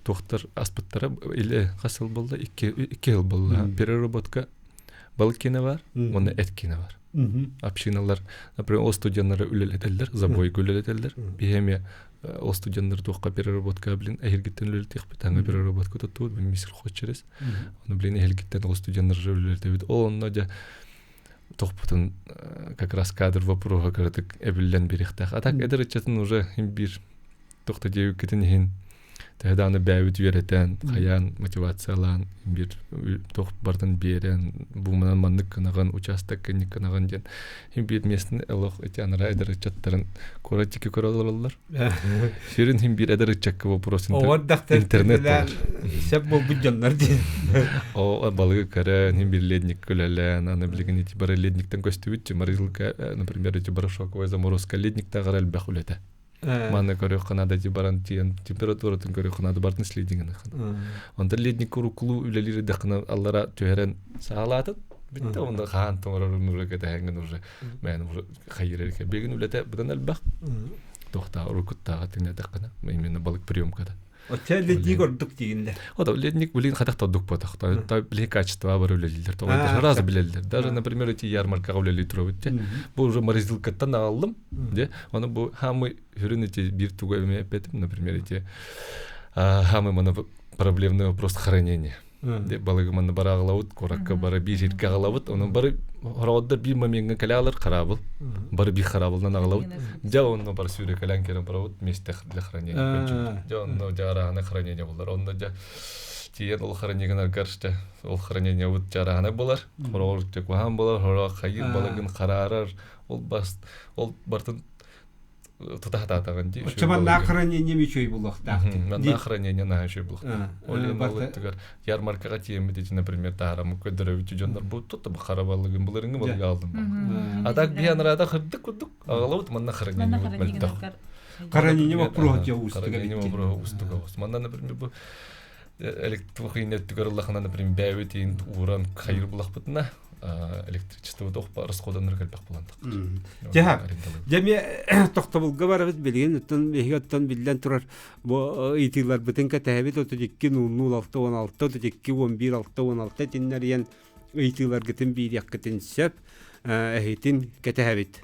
туохтар аспыттара или хас сыл буолла икки сыл буолла переработка балык киинэ бар уонна эт киинэ бар общиналар например ол студенттары үлэлэтэллэр забойга үлэлэтэллэр биһи эмиэ ол студенттар туохха переработка блин эһиргиттэн үлэлэтиэхпит аңа переработка туттубут мисир через ону блин эһиргиттэн ол студенттар үлэлэтэбит ол онно дьэ тохпутун как раз кадр вопроһа кыратык эбиллэн бириэхтээх. А так эдэр ыччатын уже биир тохто диэбиккитин иһин төһө даҕаны бэйэбит үөрэтэн, хайаан мотивациялаан биир туох барытын биэрэн, бу манан маннык гынаҕын, учаастак кэнник гынаҕын диэн биир местный олох ити анараа эдэр ыччаттарын куорат диэки көрө олороллор. Сүрүн иһин биир эдэр ыччакка вопрос интернет сөп буолбут дьоннор диэн. О балыгы көрөн, иһин бир ледник күлэлээн, аны билигин ити бары ледниктен көстүбүт, морозилка, например, эти порошоковая заморозка ледниктааҕар элбэх үлэтэ. Манна көрүөххэ наада ити баран тиийэн температуратын көрүөххэ наада бартын следиҥин Онтон ледник уруккулуу үлэлиир дэххинэ аллара түһэрэн саалаатын бүттэ онда хаан тоҥорорун уже кэтэһэҥҥин уже мэн уже хайыр билигин үлэтэ быдан элбэх туохтаа уруккуттааҕа тиҥнэтэххинэ именно балык приемката. Оччо ледник ордук диинде. О, ледник билин хатах тордук ботах. Та билин качество бар үлелилер. Тоҕо сразу билеллер. Даже, например, эти ярмаркаға үлели турабыт те. Бу уже морозилкаттан алдым. Де, оны бу хамы хүрүн эти бир туга эме эпетим, например, эти хамы мана проблемный вопрос хранения. Де балыгы манна бара аҕалабыт, куоракка бары биир сиргэ аҕалабыт, онон бары хороҕоддор биир момеҥҥа кэлэ аҕалар хараабыл. Бары биир хараабылынан аҕалабыт. Дьэ онно бары сүүрэкэлээн кэлэн барабыт месте для хранения. Дьэ онно дьэ арааһына хранение булар. Онно дьэ тиийэн ол хранениеганаргар дьэ ол хранениебыт дьэ арааһына булар. Хороҕор дьэ куһаан булар, хороҕор хайыыр балыгын хараарар. Ол бас ол бартын тута хатаатаҕын дии. Оччо маннаах хранение үчүгэй буолуохтаах. Маннаах хранение наһаа үчүгэй буолуохтаах. Ол иһин ол өттүгэр ярмаркаҕа тиийэммит ити, например, таһараммыт көрдөрөбүт дьоннор бу тут хара балыгын былырыҥҥы балыгы алдым. А так биһи анарада хырдык курдук аҕалабыт манна хранение мөлтөх. Хранение вопроһа дьэ уустуга. Хранение вопроһа уустуга. Манна, например, бу электрохине өттүгэр ыллахына, например, бэйэбит ууран хайыр булахпытына электричество туох расходаныр кэлбэх булан Дьэ, дьэ эмиэ тохтобулга барабыт билигин оттон биһиги оттон биллэн турар бу ыйытыыларбытын кэтэһэбит 32 00 6 16 32 11 6 16 итиннэрийэн ыйытыыларгытын биириэххитин сөп эһитин кэтэһэбит.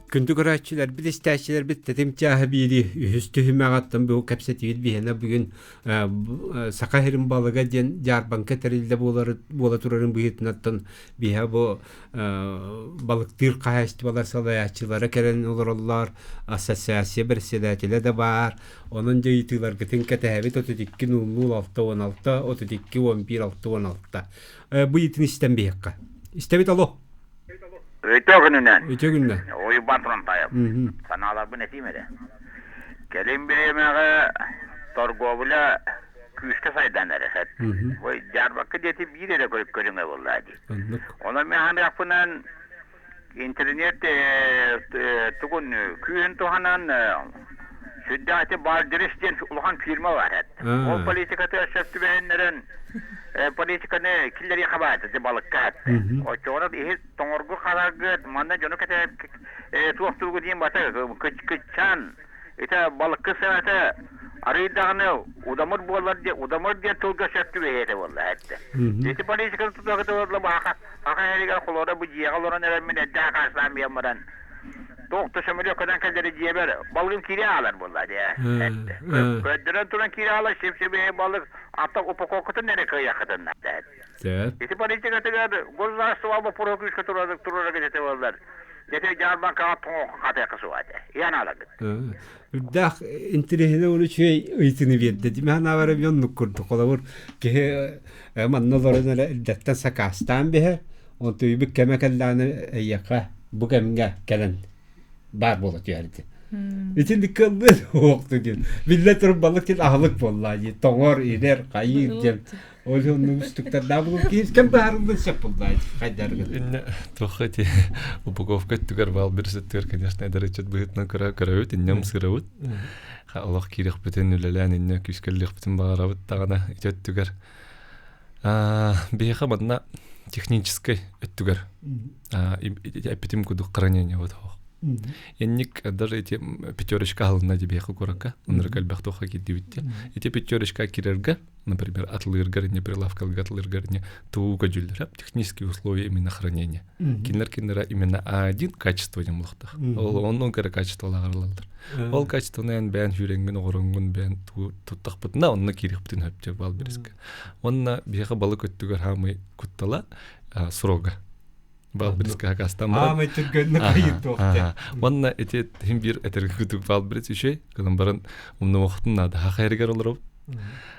Күндү көрөөччүлэрбит, истээччилэрбит тэтим чааһы биири үһүс түһүмэҕиттэн бу кэпсэтиибит биһиэнэ бүгүн Саха сирин балыга диэн дьаарбаҥка тэриллэ буолар буола турарын быһыытынан биһэ бу балыктыыр хаһаайыстыбалар салайааччылара кэлэн олороллор, ассоциация председателэ да баар. Онон дьэ ыйытыыларгытын кэтэһэбит 32 00 6 16 32 11 6 16. Бу ыйытыны истэн биһиэххэ. Истэбит алло. Өтө күнүнэн. Үтүө күнүнэн. Уйбаан Турантаев. Санааларбын этиим эрэ. Кэлин бириэмэҕэ торговля күүскэ сайдан эрэ. Ой, дьаарбакка диэти биир эрэ көрүҥэ буолла дии. Онон мен ханыахпынан интернет тугун күүһүн туһанан сүрдээх ити Баалдырыс диэн улахан фирма бар эт. Ол политикаты сөп түбэһиннэрэн политиканы киллэриэхэ баата ити балыкка эт. Оччоҕуна иһит тоҥоргу хараргыт манна дьону кэтэ туох тугу диэн бата кыччаан ити балыкка сыата арыйдаҕына удамыр буолар диэн удамыр диэн тылга сөп түбэһиэтэ буолла эттэ. Ити политиканы тутуохата буолла баха аха эригэр холоро бу дьиэҕэ олорон эрэммин эрдэ акаастаан биэн баран туох да сөмөлүөккэнэн кэллэри дьиэбэр балыгым киирэ аалар буолла дии эттэ. Көрдөрөн туран киирэ аалар сип-сибиһи балык ата упаковкатын эрэ кыайаххытын Ити политикатыгар государство боппуруоһу күүскэ турарга дете буоллар. Дете дьаарбаҥкаҕа тоҥооххо хатыахха суоҕа этэ. Иһэн ааларгыт. Үрдээх интириэһинэй уонна үчүгэй ыйытыыны биэрдэ. Димэ санаабар эмиэ оннук курдук. Холобур, киһи манна олорон эрэ эрдэттэн сакаастаан биһэр, онтуйбут кэмэ кэллэҕинэ эйиэхэ бу кэмҥэ кэлэн баар буола түһэр ити. Итинник кыллыы суохту диэн. Биллэ турар балык диэн аһылык буоллаа дии. Тоҥор, ирэр, хайыыр диэн. Ол оннук үстүктэрдээх булук киһи кэм быһаарыллын сөп буллаа хайдаргын. Инне туохха ити упаковка өттүгэр баал бир өттүгэр, конечно, эдэр ыччат быһыытынан көрөбүт, иннем сырабыт. Олох киириэхпитин, үлэлээн инне күүскэллиэхпитин баҕарабыт даҕаны ити өттүгэр. Биһиэхэ манна техническэй өттүгэр эппитим курдук хранение вот Инник даже эти пятерочка алынна дебиэхэ куракка оннур элбэх туохха киирдибит Эти пятерочка кирерге, например, атлыыргар не прилавкалга атлыыргар не тууга дьүллэр технические условия именно хранения. Кинилер кинилere именно А1 качество диэн булуохтаах. Ол оннун кэрэ качестволааҕарлаллар. Ол качествоны эн бэйэн сүүрэҥҥин оҕороҥҥун бэйэн туттахпытына онно киириэхпитин сөп бал бириске. Онно биһиэхэ балык өттүгэр хаамый куттала срога. Балбриска хакастан баран. Аамай түргэнник хайыттуохта. Уонна ити хим бир этэргэ күтүк Балбрис үчүй, кылын баран умнуохтун наада хахайрыгар олороб.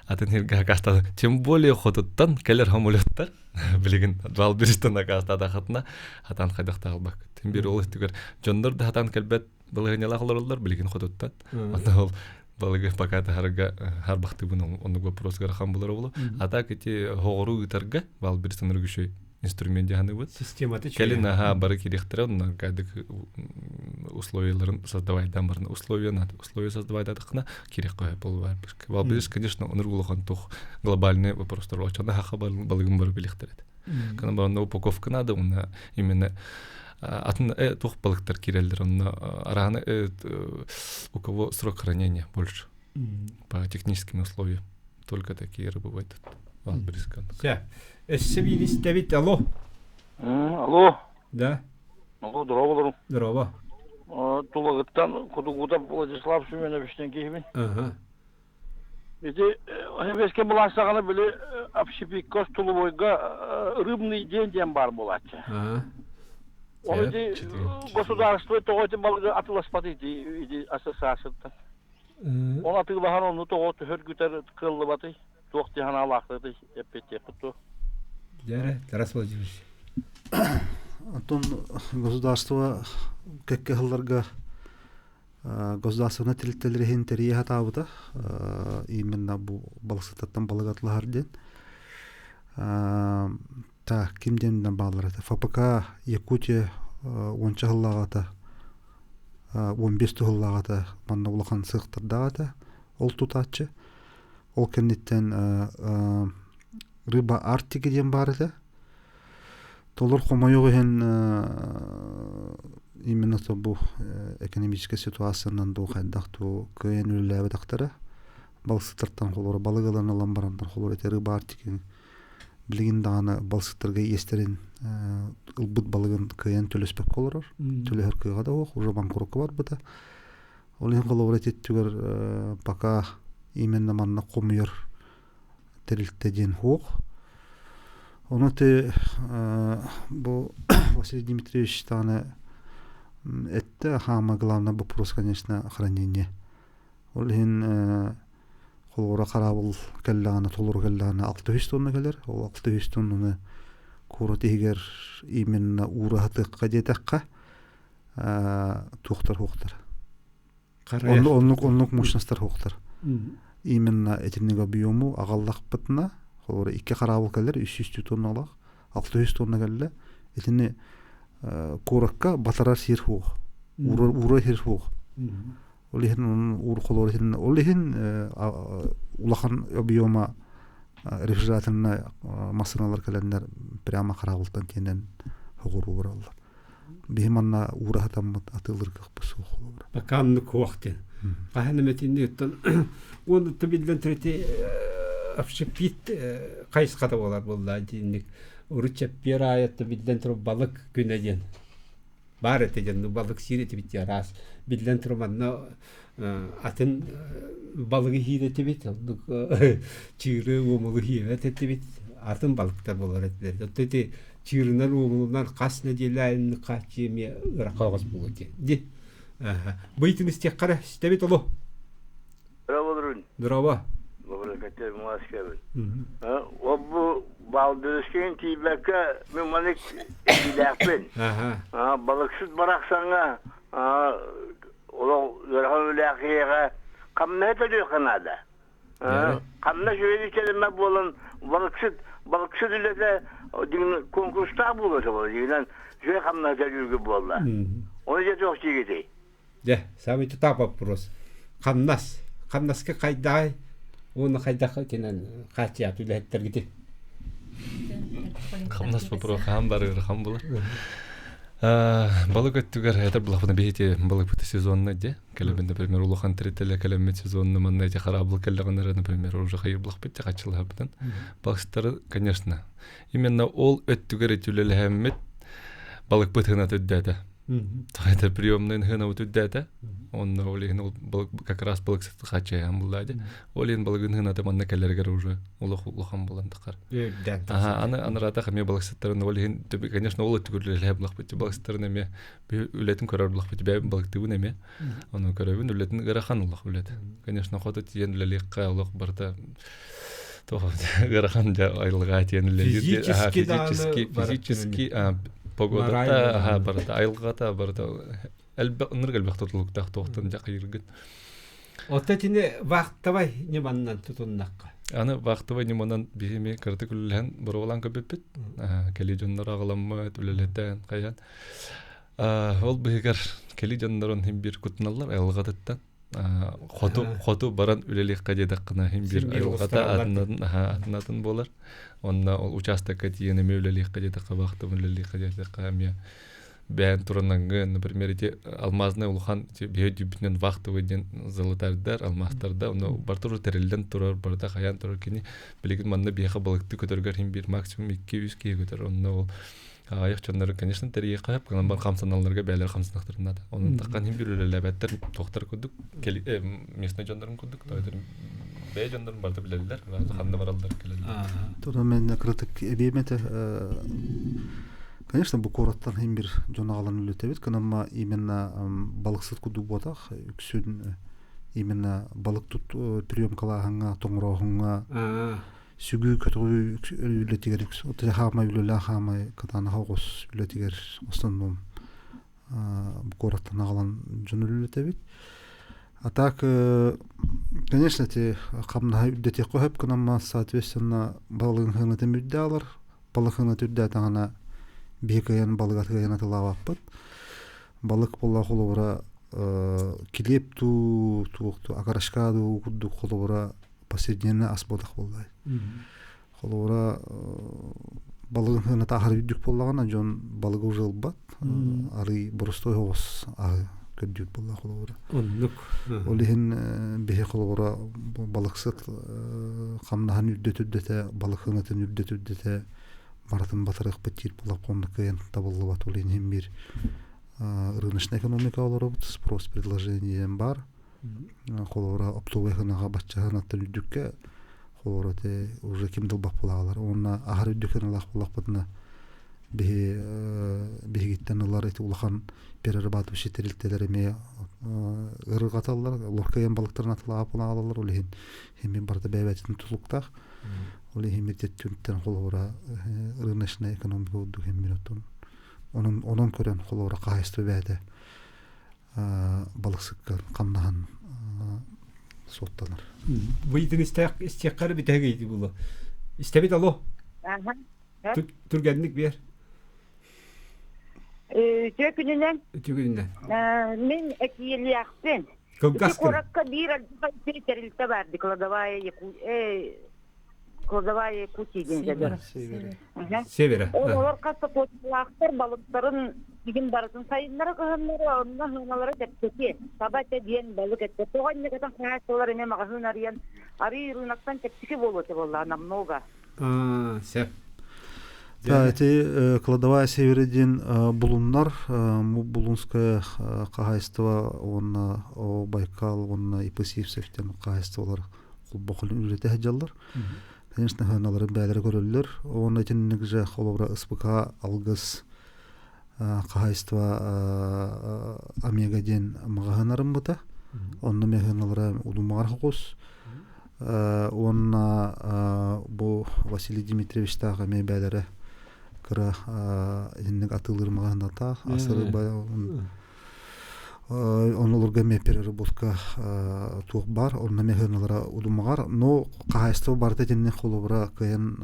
Атын хиргэ хакастан, тем более хотуттан кэлэр самолеттар билигин Балбристан акаастаатахатына хатан хайдахтаалбак. Тим бир ол өттүгэр дьоннор да хатан кэлбэт балаһыанньалаах олороллор билигин хотуттан. Онно ол балыгы пока таһарга харбахтыбын оннук вопросгар хан булар болу. А так эти хоҕору ыытарга Балбристан үчүй инструмент дьаһаныбыт. Систематы Кэлин аха бары кириэхтэрэ онно кадык условияларын создавайдан барна условия надо условия создавайдатыкна кириэх көһө болбар. Балбис, конечно, онур улахан тух глобальный вопростар очона хаха балыгын бары билихтерет. Кана баранда упаковка надо, уна именно. Атын туох балыктар киирэллэр онно арааны у кого срок хранения больше по техническим условиям только такие рыбы войдут. Все. Өссө биир Алло. Алло. Да. Алло, здорово. Здорово. Тулагыттан Кутугутап Владислав Семеновичтен киһибин. Ага. Ити Хебеске булассаҕына били общепикка столовойга рыбный день диэн баар буолааччы. Ага. Ол ити государство тоҕо ити балыгы атыласпат ити ити ассоциацияттан. Ол атыылаһан ону тоҕо түһэр-күтэр кыаллыбатый? Туох дии санаалаахтый эппиэттиэххит дуо? Дьэрэ, Тарас Владимирович. Антон государство кэккэ сылларга государственнай тэрилтэлэр иһин тэрийэ сатаабыта именно бу балыксыттартан балык атылаһар диэн так ким диэн бааллар этэ ФПК Якутия уонча сыллааҕыта 15 сыллааҕыта манна улахан сыахтардаах этэ ол тутааччы ол кэнниттэн рыба Арктики диэн баар этэ Толор хомойуох иһин именно то бу экономическай ситуациянан дуу хайдах дуу кыайан үлэлээбэтэхтэрэ. Балыксыттартан холоро балык ылан ылан бараннар холоро ити рыба Арктики билигин даҕаны балыксыттарга иэстэрин ылбыт балыгын кыайан төлөспөккө олорор. Төлөһөр кыаҕа да суох, уже банкрокка барбыта. Ол иһин холобура ити өттүгэр пока именно манна хомуйар тэрилтэ диэн суох. Ону ти бу Василий Дмитриевич даҕаны эттэ самое главное вопрос конечно хранение. Ол иһин холобура хараабыл кэллэҕинэ толору кэллэҕинэ 600 тонна кэлэр. Ол 600 тоннаны куорат иһигэр именно уураһатыахха диэтэххэ туохтар хуохтар. Оннук оннук мощностар хуохтар. Именно итинник объему аҕаллахпытына, холобура икки хараабыл кэлэр, 300 тонналаах, 600 тонна кэллэ. Итини куоракка батарар сир суох. Уурар сир суох. Ол иһин уур холобура итиннэ ол иһин улахан объема рефрижераторнай массыыналар кэлэннэр прямо хараабылтан тиэнэн хоҕуруу бараллар. Биһи манна уураһатаммыт атыылыр кыахпыт суох холобура. Бакаанны куох диэн. Хаһан эмэтинни оттон уонна биллэн турар общепит хайысхата буолар буолла диинник урут чэппиэр аайы биллэн турар балык күнэ диэн баар этэ диэн балык сиир этибит араас биллэн турар манна атын балыгы иһиир этибит оннук чыыры уомулу иһиэбэт этибит атын балыктар буолар этилэр оттон ити чыырынан уомулунан хас нэдиэлэ айаннык хааччы эмиэ ыраха оҕус буолуо диэн ди быйтын истиэххэ эрэ истэбит олу Здорово, Здорово. Добрый Москве. Ол бу Балдырыскин тиийбэккэ мин маннык этиилээхпин. Балыксыт барахсаҥҥа олох ыарахан үлээх киһиэхэ хамнаһы төлүөххэ наада. Хамнас үөрүү кэлимэ буолан балыксыт балыксыт үлэтэ конкурстаах буолуо дьиҥинэн үчүгэй хамнаһы төлүүргэ буолла. Ону дьэ туох диигитий? Дьэ, самый тутаах вопрос. Хамнас. Хамнаска хайдаҕай уонна хайдах итинэн хааччыйаат үлэһиттэргитий? Хамнас вопрос хаан барыыр хан булар. Балык өттүгэр этэр булахпына биһити балыкпыт сезонна де. Кэлэбин, например, улахан тэрилтэлэр кэлэммит сезонна манна эти хараабыл кэллэҕинэрэ, например, уже хайыр булахпыт те хаччылаһабытын. Балыксыттары, конечно, именно ол өттүгэр эти үлэлэһэммит балыкпыт хына түрдээтэ. Это приемный хына үрдээтэ. Онно ол иһин ол как раз балыксыт хаччайан булла ди. Ол иһин балыгын хыната манна кэлэригэр уже улах улахан булан тахар. Ага, аны анараата эмиэ балыксыттарын ол иһин конечно ол өттүгүрлэлэһэ булахпыт балыксыттарын эмиэ үлэтин көрөр булахпыт бэйэм балыктыыбын эмиэ. Ону көрөбүн үлэтин ыарахан улах үлэт. Конечно хото тиийэн үлэлиэххэ олох барыта ыарахан дьэ айылҕа тиийэн үлэлиир. Физически физически погодата аха барыта айылҕата барыта элбэх ынырык элбэх тутулуктаах туохтан дьакыйыргын. Оттон итини вахтовай ньыманнан тутуннахха. Аны вахтовай ньыманан биһи кыратык үлэлэһэн боруобалаан көрбүппүт. Кэлии дьоннор аҕаламмыт, үлэлэтэн хайан. Ол быһыгар кэлии дьоннорун иһин биир кутуналлар айылҕатыттан. Хоту хоту баран үлэлиэххэ диэтэххинэ иһин биир айылҕата атынатын атын буолар. Онно ол учаастакка тиийэн эмиэ үлэлиэххэ диэтэххэ вахтовай үлэлиэххэ диэтэххэ эмиэ. Бэйэн туранангын, например, ити алмазный улахан биһи дүүбүтүнэн вахтовый диэн золотардар, алмазтарда, ону барыта уже тэриллэн турар, барыта хайаан турар кини билигин манна биһиэхэ балыкты көтөргөр хин биир максимум 2-3 киһи көтөр. Онно ол аҕыйах дьоннору, конечно, тэрийиэххэ сөп, гынан бар хамсаналларга бэйэлэр хамсанахтарын наада. Онон таххан хин биир үлэлээбэттэр, туохтар курдук, местный дьоннорун курдук, бэйэ дьоннорун барыта билэллэр, ханна бараллар кэлэллэр. Тура мен кырытык эбиэм этэ. Конечно, бу куораттан хин бир дьон аҕалан үлэтэбит, кынамма именно балыксыт курдук буотах, үксүн именно балык тут приемкалааһыҥҥа, тоҥорооһуҥҥа, сүгүү көтөҕүү үлэтигэр хаамай үлэлээх хаамай катанаха оҕус үлэтигэр основном куораттан аҕалан дьон үлэлэтэбит. А так, конечно, эти хамнаһа үрдэтиэххэ сөп гынамма, соответственно, балыгын хыанатын үрдэ алар, балык хыанат үрдээтэҕинэ биһи кыайан балык атыйан атылаабаппыт. Балык буолла холобура килиэп дуу, туох дуу, окорочка дуу курдук холобура повседневный ас буолах буолла. Холобура балыгын хыаната аһар үрдүк буоллаҕына дьон балыгы уже ылбат. Арый боростой оҕус аһы көрдүүр буолла холобура. Оннук. Ол иһин биһи холобура балыксыт хамнаһын үрдэтэ балык хыанатын үрдэтэ барытын батарыахпыт диир буоллахха оннук кыайан табыллыбат. Ол иһин биир рыночная экономика олоробут, спрос предложение бар. Холобура оптовай хынаҕа баччаһынаттан үрдүккэ холобура те уже ким дылбах булаалар уонна аһар үрдүк хыналаах буллахпытына биһи биһигиттэн ылар ити улахан перерабатывающий тэрилтэлэр эмиэ ырыгаталлар лоркайан балыктарын атылаап булаалалар ол иһин химин барыта бэйэбэтин тутулуктаах ол иһин митеттүнтэн холобура рыночная экономика курдук химмин оттон онон онон көрөн холобура хаһайство бэйэтэ балыксыкка хамнаһан суоттанар. Быйдын истээх истиэххэ бүтэһик ыйытыы буолуо. Истэбит алло. Түргэнник биэр. Үтүө күнүнэн. Үтүө күнүнэн. Мин этиилиэхпин. Кылгас Ити куоракка биир тэрилтэ бар, кладовая Кладовая Якутия диэн Севера. Олор хас куоталаахтар балыктарын игин барытын сайыннара кыһыннары онно хыналара чэпчэки таба этэ диэн балык этэ тоҕо инникэтин хаһаайыстыбалар эмиэ маҕаһыын арыйан арый рыноктан чэпчэки буолуо этэ буоллаҕа намного. Сөп. Да, эти кладовая Севера диэн булуннар, Булунское хаһаайыстыба уонна Байкал уонна ИП Сивцев диэн хаһаайыстыбалар холбохун үлэтэ сылдьаллар. Конечно, хыаналарын бээлэрэ көрөллөр. Уонна итинник же холобура СПК Алгыс хаһаайыстыба Омега диэн маҕаһыын арыммыта. Онно механалара удумаҕар хокус. Уонна бу Василий Дмитриевичтаах эмиэ бээлэрэ кыра итинник атыылыыр маҕаһыынатаах. Асыры Онолорго эмиэ переработка туох баар, онно эмиэ хыаналара удумаҕар. Но хаһаайыстыба барыта итинник холобура кыайан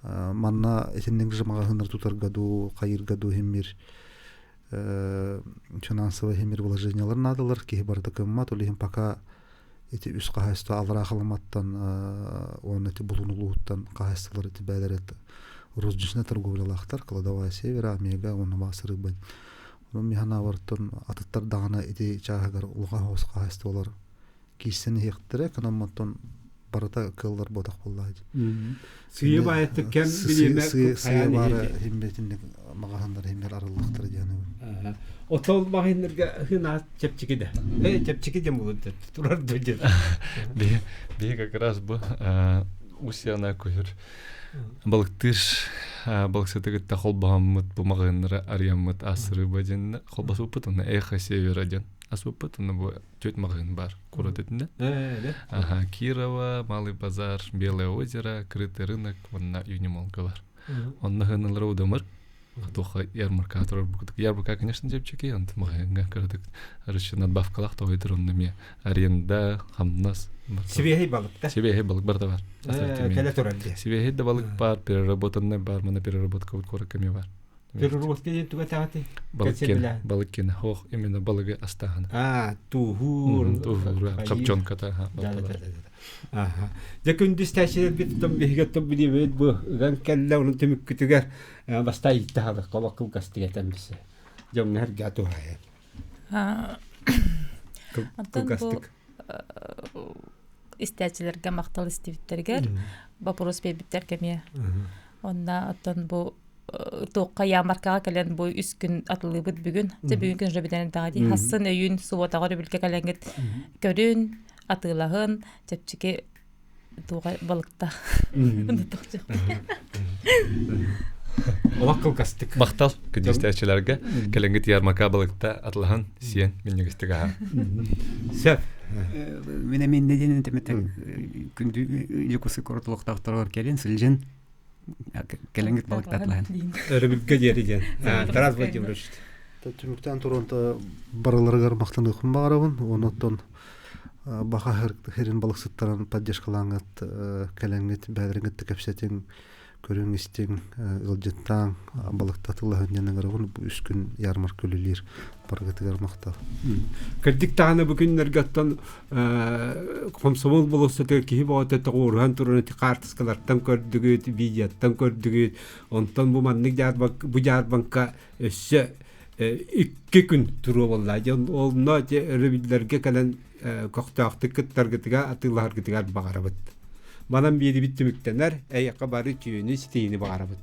манна итинник же маҕаһыыннары тутарга дуу, хайыырга дуу иһин финансовый иһин вложениялар наадалар, киһи барыта кыммат, ол иһин пока ити үс хаһаайыстыба аллараа халаматтан уонна ити Булун улууһуттан хаһаайыстыбалар ити бээлэрэ розничная торговлялаахтар, кладовая севера, омега уонна баасырыыбын. Онон мин санаабар атыттар даҕаны ити чааһыгар улахан соҕус хаһаайыстыбалар киирсэн иһиэхтэрэ, кономмоттон барыта кыаллар буотах буоллаа дии. Сыйы баайыттык кэм билиэмэ сыйы баары химбетинник маҕаһыннар химмер арыллыктара диэн. Отол маҕаһыннарга хынаат чэпчэки да. Чэпчэки диэн булут турар да диэн. Би как раз бу Усяна көһөр балыктыыр балыксыты кытта холбоһоммут бу маҕаһыыннары арыйаммыт асырыба диэн холбосуппут уонна эхо севера диэн асыппыт уонна бу түөрт маҕаһыын бар куорат өтүнэн. Ага, Кирова, Малый базар, Белое озеро, Крытый рынок уонна Юнимолга бар. Онно хыналары удамыр туохха ярмарка турар букутук. Ярмарка, конечно, чэпчэки, онтон маҕаһыыҥҥа кыратык арышы надбавкалаах тоҕойдур онно эмиэ аренда, хамнас. Сибиэһэй балык да? Сибиэһэй балык барыта бар. Кэлэ турар дии. Сибиэһэй да балык бар, переработанный бар, мана переработка вот куоракка эмиэ бар. Переработка диэн туга таҕаты? Балык балык киэнэ хоох именно балыгы астааһын. А, тууһуур. Тууһуур, копченката. Да, да, да, да. Аха. Дьэ күндү истээччилэрбит оттон биһиги оттон билиэбит бу ыган кэллэ онон түмүккүтүгэр бастаа иитте хаалык олох кылгастык этэн бисе. Дьоҥҥо эргэ туһайан. Оттон бу истээччилэргэ махтал истибиттэригэр вопрос биэрбиттэр кэмиэ. Онна оттон бу туохха ярмаркаҕа кэлэн бу үс күн атылыыбыт бүгүн. Дьэ бүгүн күн уже бүтэн эрдэҕэ дии. Хассын өйүүн субуотаҕа өрөбүлгэ кэлэҥҥит көрүн, атыылаһын, чэпчэки туоҕа балыкта. Олох кылгастык. Махтал күндүстээччилэргэ кэлэҥҥит ярмарка балыкта атылаһан сиэн минньигэстик аһа. Сөп. Мин эмиэ иннэ диэн этим күндү Дьокуускай куорат олохтоохторугар кэлин сылдьан кэлэҥҥит балыкта атылаһан. Өрөбүлгэ диэри диэн. Тарас Владимирович. Түмүктээн туран барыларыгар махтаныахпын баҕарабын. Онон баха хирин балыксыттарын поддержкалааҥҥыт кэлэҥҥит бэйэлэриҥҥит да кэпсэтиҥ көрүҥ истиҥ ыалдьыттааҥ балыкта атыылаһын диэн ыҥырабын үс күн ярмарка үлэлиир барыгытыгар махтал Кырдьык даҕаны бу күннэргэ оттон хомсомол болуоссатыгар киһи бөҕөтө тоҕуоруһан туран ити хаартыскалартан көрдүгүт, видеоттан көрдүгүт. Онтон бу маннык дьаарбаҥка бу дьаарбаҥка өссө икки күн туруо буолла. Дьон онно өрөбүллэргэ кэлэн көхтөөхтүк кыттаргытыгар, атыылаһаргытыгар баҕарабыт. Манан биэрибит түмүктэнэр, эйиэхэ бары үтүөнү, ситиһиини баҕарабыт.